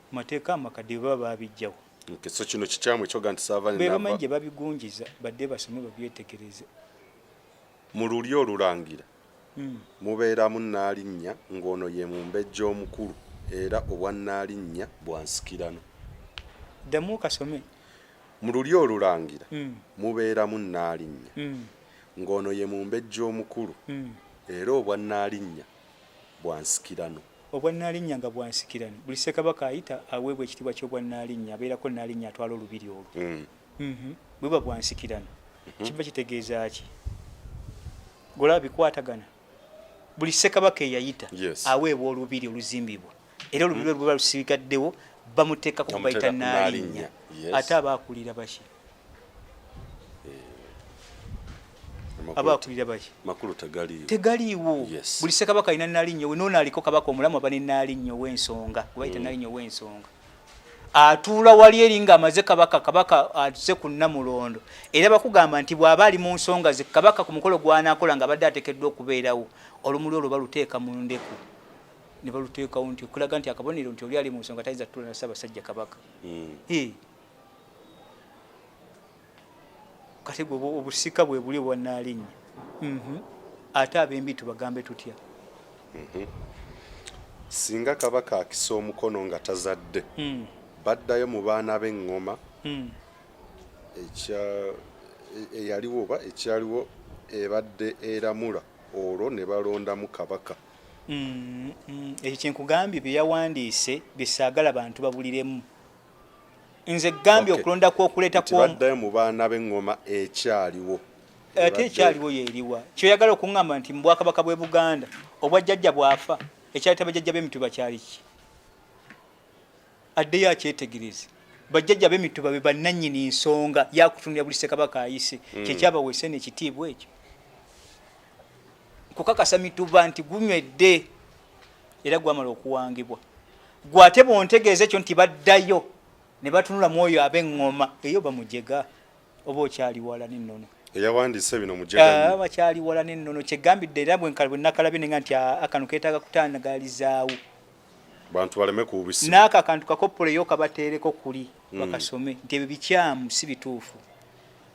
Speaker 3: Mu mateeka amakadde bwe baba baabiggyawo.
Speaker 4: Okay, so kino kikyamu ekyoga nti Saava ne
Speaker 3: Be
Speaker 4: Naava
Speaker 3: bamanyi gye babigunjiza badde basome babyetegereze.
Speaker 4: Mu lulyo olulangira mubeeramu Nnaalinnya ng'ono ye mumbejja omukulu era obwannaalinnya bwa nsikirano.
Speaker 3: Ddamu okasome.
Speaker 4: Mu lulyo olulangira mubeeramu Nnaalinnya ng'ono ye mumbejja omukulu era obwannaalinnya bwa nsikirano.
Speaker 3: Obwannaalinnya nga bwa nsikirano. Buli Ssekabaka ayita aweebwa ekitiibwa ky'obwannaalinnya abeerako Nnaalinnya atwala olubiri olwo. Bwe buba bwa nsikirano kiba kitegeeza ki? Ggwe olaba bikwatagana? Buli Ssekabaka eyayita aweebwa olubiri oluzimbibwa era olubiri olwo bwe luba lusigaddewo bamuteekako gwe bayita Nnaalinnya. Ate aba akulira baki? Aba akulira baki?
Speaker 4: Makulu tegaliiwo.
Speaker 3: Tegaliiwo. Buli Ssekabaka alina Nnaalinnya we, n'ono aliko Kabaka omulamu aba ne Nnaalinnya ow'ensonga, gwe bayita Nnaalinnya ow'ensonga. Atuula wali eri ng'amaze Kabaka, Kabaka azze ku Nnamulondo. Era bakugamba nti bw'aba ali mu nsonga ze, Kabaka ku mukolo gw'anaakola ng'abadde ateekeddwa okubeerawo, olumuli olwo baluteeka mu ndeku ne baluteekawo nti okulaga nti akabonero nti oli ali mu nsonga tayinza kutuula na Ssaabasajja Kabaka. Kati gwe obusika bwe buli obwa Nnaalinnya. Ate ab'embi tubagambe tutya?
Speaker 4: Singa Kabaka akisa omukono nga tazadde, baddayo mu baana b'eŋŋoma eyaliwo oba ekyaliwo. ebadde eramula olwo ne balondamu kabaka.
Speaker 3: Ekyo kyenkugambye bye yawandiise bye saagala bantu babuliremu. Nze gambye okulonda kw'okuleeta
Speaker 4: Nti baddayo mu baana b'eŋŋoma ekyaliwo.
Speaker 3: Ate ekyaliwo yeeriwa? Kyoyagala okuŋŋamba nti mu bwakabaka bw'e Buganda obwajjajja bwafa, ekyaleeta bajjajja b'emituba kyali ki? Addeyo akyetegereze. Bajjajja b'emituba be bannannyini nsonga yakutunulira buli Ssekabaka ayise. Kyekyabaweesa eno ekitiibwa ekyo. Kukakasa mituba nti gunywedde era gwamala okuwangibwa. Gwe ate bw'ontegeeza ekyo nti baddayo ne batunula mu oyo ab'eŋŋoma eyo bamujega oba okyali wala n'ennono.
Speaker 4: Eyawandiise bino mujega nnyo.
Speaker 3: Bakyali wala n'ennono kyegambidde era bwe nakalabye nenga nti akano keetaaga kutangalizaawo.
Speaker 4: Bantu baleme kuwubisibwa.
Speaker 3: N'ako akantu kakoppoleyo kabateereko kuli bakasome nti ebyo bikyamu si bituufu.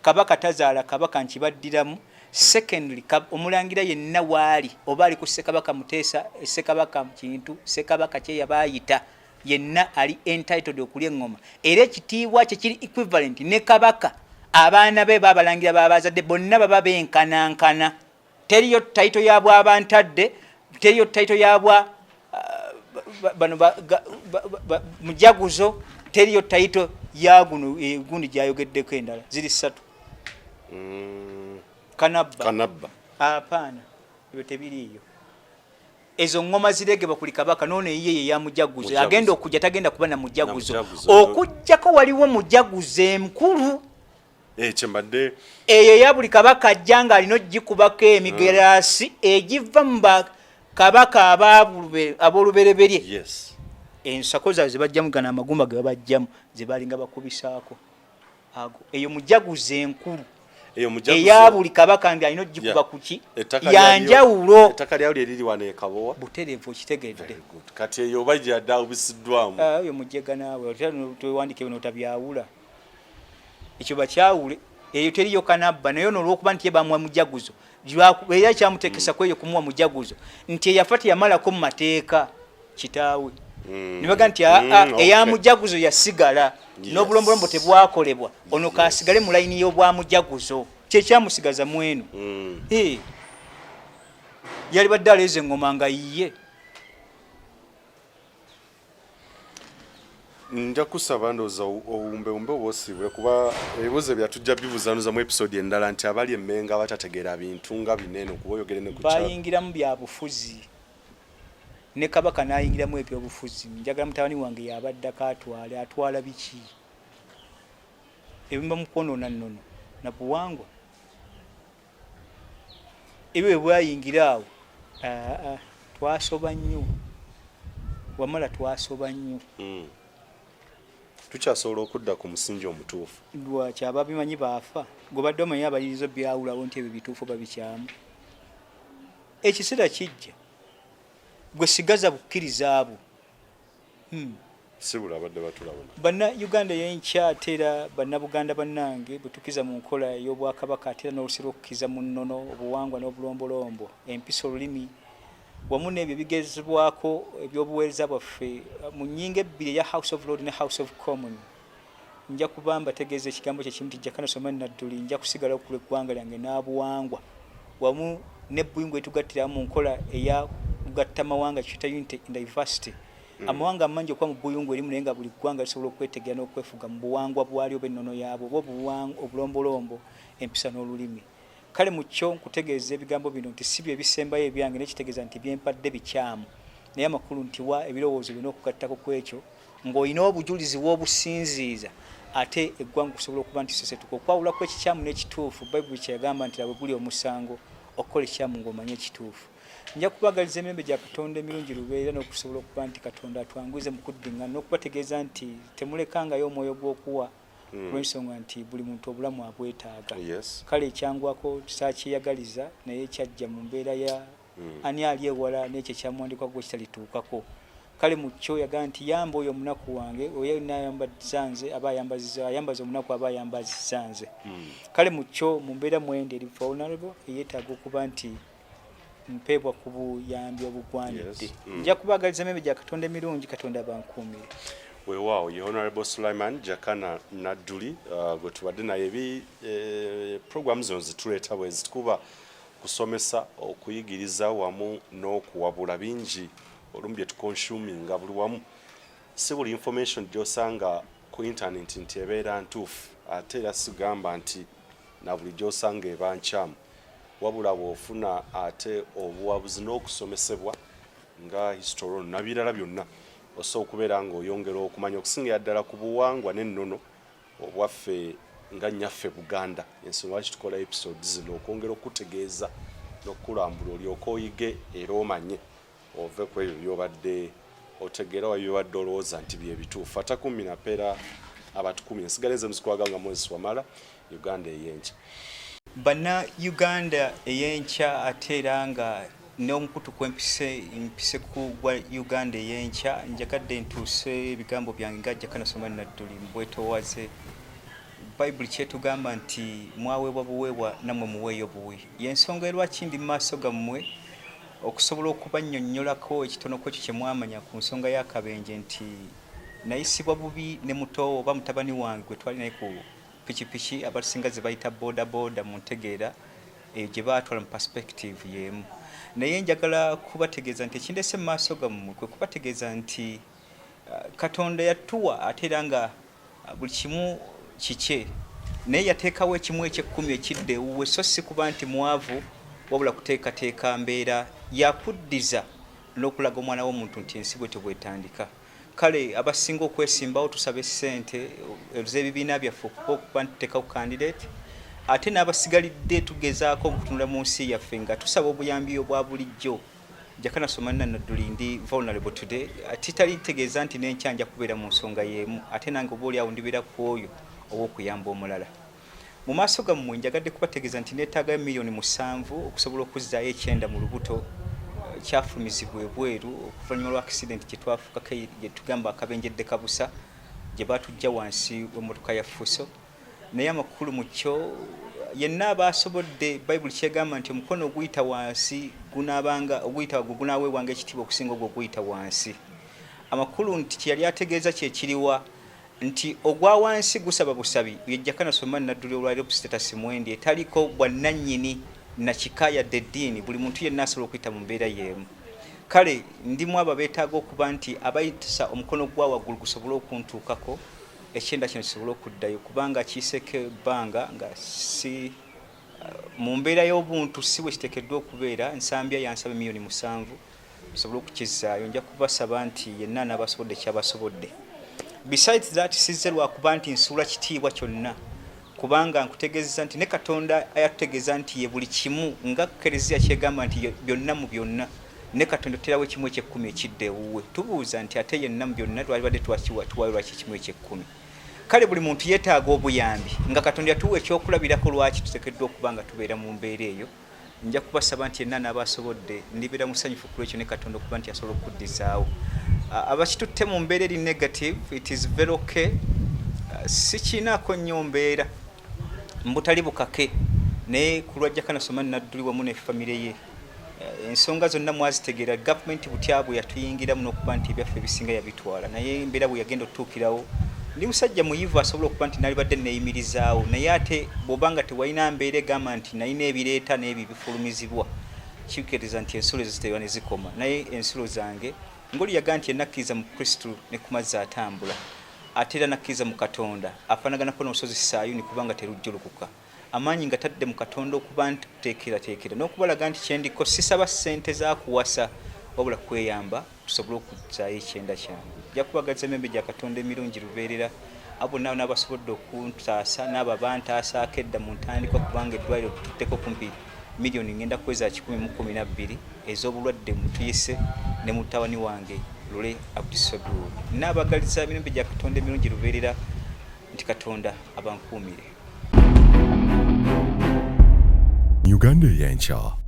Speaker 3: Kabaka tazaala kabaka nkibaddiramu. Secondly, omulangira yenna waali oba ali ku Ssekabaka Muteesa, Ssekabaka Kintu, Ssekabaka kye yaba ayita yenna ali entitled okulya eŋŋoma era ekitiibwa kye kiri equivalent ne kabaka. Abaana be babalangira babazadde bonna baba benkanankana. Teriyo title ya bwaba ntadde, teriyo title ya bwa bano mujaguzo, teriyo title ya guno gundi gyayogeddeko endala ziri ssatu. Kanabba.
Speaker 4: Kanabba.
Speaker 3: Apaana, ebyo tebiriiyo. Ezo ngoma ziregebwa kuli kabaka nono eyiye ye ya mujaguzo. Agenda okujja tagenda kuba na mujaguzo. Okujjako waliwo mujaguzo emukulu.
Speaker 4: Kyembadde.
Speaker 3: Eyo eya buli kabaka ajja ng'alina ogikubako emigeraasi egiva mu kabaka ab'olubereberye. Ensako zaabwe ze bajjamu gano amagumba ge babajjamu ze baalinga bakubisaako. Ago eyo mujaguzo enkulu. Eya buli kabaka nti alina ogikuba ku ki? Ya njawulo.
Speaker 4: Ettaka lyawo lye liri wano e Kabowa.
Speaker 3: Butereevu okitegedde.
Speaker 4: Kati eyo oba gyaddaabisiddwamu.
Speaker 3: Oyo mujega naawe, tewandiika ebyo n'otabyawula. Ekyo bakyawule. Eyo teriyo kanabba naye ono olw'okuba nti ye bamuwa mujaguzo era kyamuteekesa kweyo kumuwa mujaguzo nti eyafa teyamalako mu mateeka kitaawe. Ne baga nti eya mujaguzo yasigala n'obulombolombo tebwakolebwa ono kaasigale mu layini y'obwa mujaguzo kye kyamusigaza mu eno. Yalibadde aleeze eŋŋoma nga yiye.
Speaker 4: Nja kusaba ndowooza owumbewumbe oba osiibule kuba ebibuuzo byatujja bibuzanuza mu episode endala nti abali emmengo abatategeera bintu nga bino eno kuba oyogere ne ku
Speaker 3: bayingiramu bya bufuzi ne kabaka n'ayingiramu ebyobufuzi. Njagala mutabani wange yabaddako atwale, atwala biki ebimu mukwonoona nnono na buwangwa ebyo bwe bwayingira awo twasoba nnyo wamala twasoba nnyo.
Speaker 4: Tukyasobola okudda ku musingi omutuufu.
Speaker 3: Lwaki ababimanyi baafa? Gwe badde omanyi abaliriza obyawulawo nti ebyo bituufu oba bikyamu. Ekiseera kijja gwe sigaza bukkiriza bwo.
Speaker 4: Sibula abadde batulabona.
Speaker 3: Banna Uganda y'enkya ate era Bannabuganda bannange bwe tukkiza mu nkola ey'Obwakabaka ate era n'olusi lw'okukkiza mu nnono, obuwangwa n'obulombolombo, empisa, olulimi wamu n'ebyo ebigezebwako eby'obuweereza bwaffe mu nnyingo ebbiri eya House of Lord ne House of Common. Nja kuba mbategeeza ekigambo kye kimu nti Jakana Sulaiman Nadduli nja kusigalawo ku lw'eggwanga lyange n'abuwangwa wamu n'ebbuyungu eritugattira mu nkola eya kugatta mawanga kye tuyita Unity in Diversity. Amawanga amangi okuba mu buyungu erimu naye nga buli ggwanga lisobola okwetegera n'okwefuga mu buwangwa bwalyo oba ennono yaabwo oba obulombolombo, empisa n'olulimi. Kale mu kyo nkutegeeza ebigambo bino nti si bye bisembayo ebyange naye kitegeeza nti bye mpadde bikyamu naye amakulu nti wa ebirowoozo byo n'okugattako kw'ekyo ng'olina obujulizi w'obusinziiza ate eggwanga okusobola okuba nti sesetuka okwawula kw'ekikyamu n'ekituufu. Bayibuli kye yagamba nti laba bwe guli omusango okukola ekikyamu ng'omanyi ekituufu. Nja kubaagaliza emirembe gya Katonda emirungi lubeerera n'okusobola okuba nti Katonda atwanguyize mu kuddingana n'okubategeeza nti temulekangayo omwoyo gw'okuwa olw'ensonga nti buli muntu obulamu abwetaaga. Kale ekyangwako saakyeyagaliza naye kyajja mu mbeera ya ani ali ewala n'ekyo ekyamuwandiikwako gwe kitalituukako. Kale mu kyo yagamba nti yamba oyo omunaku wange, oyo yenna ayambaza nze aba ayambaziza, ayambaza omunaku aba ayambazizza nze. Kale mu kyo mu mbeera mwendi eri vulnerable eyeetaaga okuba nti mpeebwa ku buyambi obugwanidde. Nja kubaagaliza emirembe gya Katonda emirungi, Katonda abankuumire.
Speaker 4: Weewaawo, ye Honorable Sulaiman Jakana Nadduli gwe tubadde naye. Ebi program zino zituleeta bwe zitukuba kusomesa, okuyigiriza wamu n'okuwabula. Bingi olumu bye tuconsuminga buli wamu. Si buli information gy'osanga ku internet nti ebeera ntuufu, ate era sigamba nti na buli gy'osanga eba nkyamu, wabula bw'ofuna ate obuwabuzi n'okusomesebwa nga history ono nabirala byonna, osobola okubeera ng'oyongera okumanya okusingira ddala ku buwangwa n'ennono obwaffe nga nnyaffe Buganda. Ensonga lwaki tukola episode zino, okwongera okutegeeza n'okukulambula, olyoke oyige era omanye, ove ku ebyo byobadde otegeera oba byobadde olowooza nti bye bituufu. Atakumi napeera abatukumi nsigale nze muzikwaga nga Moses Wamala, Uganda Ey'enkya.
Speaker 1: Banna Uganda Ey'enkya, ate era nga n'omukutu kwempise mpise ku gwa Uganda Ey'enkya, njagadde ntuuse ebigambo byange nga Jakana Soma Nadduli mbwetowaze. Bayibuli kyetugamba nti mwaweebwa buweebwa, nammwe muweeyo buwi. Yensonga erwaki ndi mu maaso gammwe okusobola okubannyonnyolako ekitono ku ekyo kye mwamanya ku nsonga y'akabenje, nti nayisibwa bubi ne muto oba mutabani wange gwe twali naye ku pikipiki, abasinga ze bayita boda boda mu ntegeera eyo gye baatwala mu perspective y'emu. Naye njagala kubategeeza nti ekindese mu maaso gammwe kwe kubategeeza nti Katonda yatuwa, ate era nga buli kimu kikye, naye yateekawo ekimu ekyekkumi ekidda ewuwe, so si kuba nti mwavu, wabula kuteekateeka mbeera yakuddiza n'okulaga omwana w'omuntu nti ensi bwetyo bwetandika. Kale abasinga okwesimbawo tusaba essente ez'ebibiina byaffe okuba okuba nti tuteekawo candidate, ate n'abasigalidde tugezaako okutunula mu nsi yaffe nga tusaba obuyambi obwa bulijjo. Jakana Somani Nadduli, ndi vulnerable today, kitali tegeeza nti n'enkya nja kubeera mu nsonga y'emu, ate nange oba oliawo ndibeera ku oyo ow'okuyamba omulala. Mu maaso gammwe njagadde kubategeeza nti neetaagayo 7 millioni okusobola okuzzaayo ekyenda mu lubuto kyafumizibwa ebweru okuvannyuma lwa accident gye twafukako, gye tugamba akabenjedde kabusa, gye baatujja wansi w'emmotoka ya Fuso. Naye amakulu mu kyo, yenna aba asobodde, Bayibuli kyegamba nti omukono oguyita wansi gunaabanga, oguyita waggulu gunaaweebwanga ekitiibwa okusinga ogwo oguyita wansi. Amakulu nti kyeyali ategeeza kyekiriwa nti ogwa wansi gusaba busabi. Ye Jakana Soma Nadduli, olwaliro status mwendi etaliko bwannannyini nakika yadde eddiini, buli muntu yenna asobola okuyita mu mbeera y'emu. Kale ndimu abo abeetaaga okuba nti abayitisa omukono gwa waggulu gusobole okuntuukako, ekyenda kino kisobole okuddayo, kubanga kiiseko ebbanga nga si mu mbeera y'obuntu, si bwe kiteekeddwa okubeera. Nsambya yansaba 7 millioni tusobole okukizzaayo. Nja kubasaba nti yenna anaabasobodde kyabasobodde. Besides that, sizze lwakuba nti nsuula kitiibwa kyonna, kubanga nkutegeeza nti ne Katonda ayatutegeeza nti ye buli kimu, nga Kereziya kyegamba nti byonna mu byonna, ne Katonda tuterawo ekimu ekyekkumi ekidda ewuwe. Tubuuza nti ate yenna mu byonna twalibadde tuwayo lwaki ekimu ekyekkumi? Kale buli muntu yeetaaga obuyambi, nga Katonda yatuwa ekyokulabirako lwaki tuteekeddwa okuba nga tubeera mu mbeera eyo. Nja kubasaba nti yenna n'aba asobodde, ndibeera musanyufu ku lwekyo ne Katonda okuba nti asobola okukuddizaawo. Abakitutte mu mbeera eri negative, it is very okay, sikiinaako nnyo mbeera mbutali bukake, naye ku lwa Jakana Somani Nadduli wamu ne famire ye, ensonga zonna mwazitegeera. Gavumenti butya bwe yatuyingiramu n'okuba nti ebyaffe ebisinga yabitwala, naye embeera bwe yagenda otutuukirawo, ndi musajja muyivu asobola okuba nti nalibadde neeyimirizaawo, naye ate bw'oba nga tewalina mbeera egamba nti nalina ebireeta n'ebyo ebifulumizibwa, kikiriza nti ensulo ezo ziterwa ne zikoma. Naye ensulo zange ngoli yaga nti enakkiriza mu Kristo ne ku mazzi atambula, ate era nakkiriza mu Katonda afaanaganako n'olusozi Saayuni, kubanga terujjulukuka. Amaanyi nga tadde mu Katonda okuba nti kuteekerateekera n'okubalaga nti kyendiko sisaba ssente za kuwasa, wabula kweyamba tusobole okuzzaayo ekyenda kyange. Nja kubagaliza emirembe gya Katonda emirungi lubeerera, abo bonna n'abasobodde okuntaasa n'abo abantaasaako edda mu ntandikwa, kubanga eddwaliro tututteko kumpi miliyoni ngenda kuweza 112 ez'obulwadde mutuyise ne mutabani wange Lule Abdusadur. Naabagaliza emirembe gya Katonda emirungi lubeerera, nti Katonda abankuumire.
Speaker 2: Uganda Ey'enkya.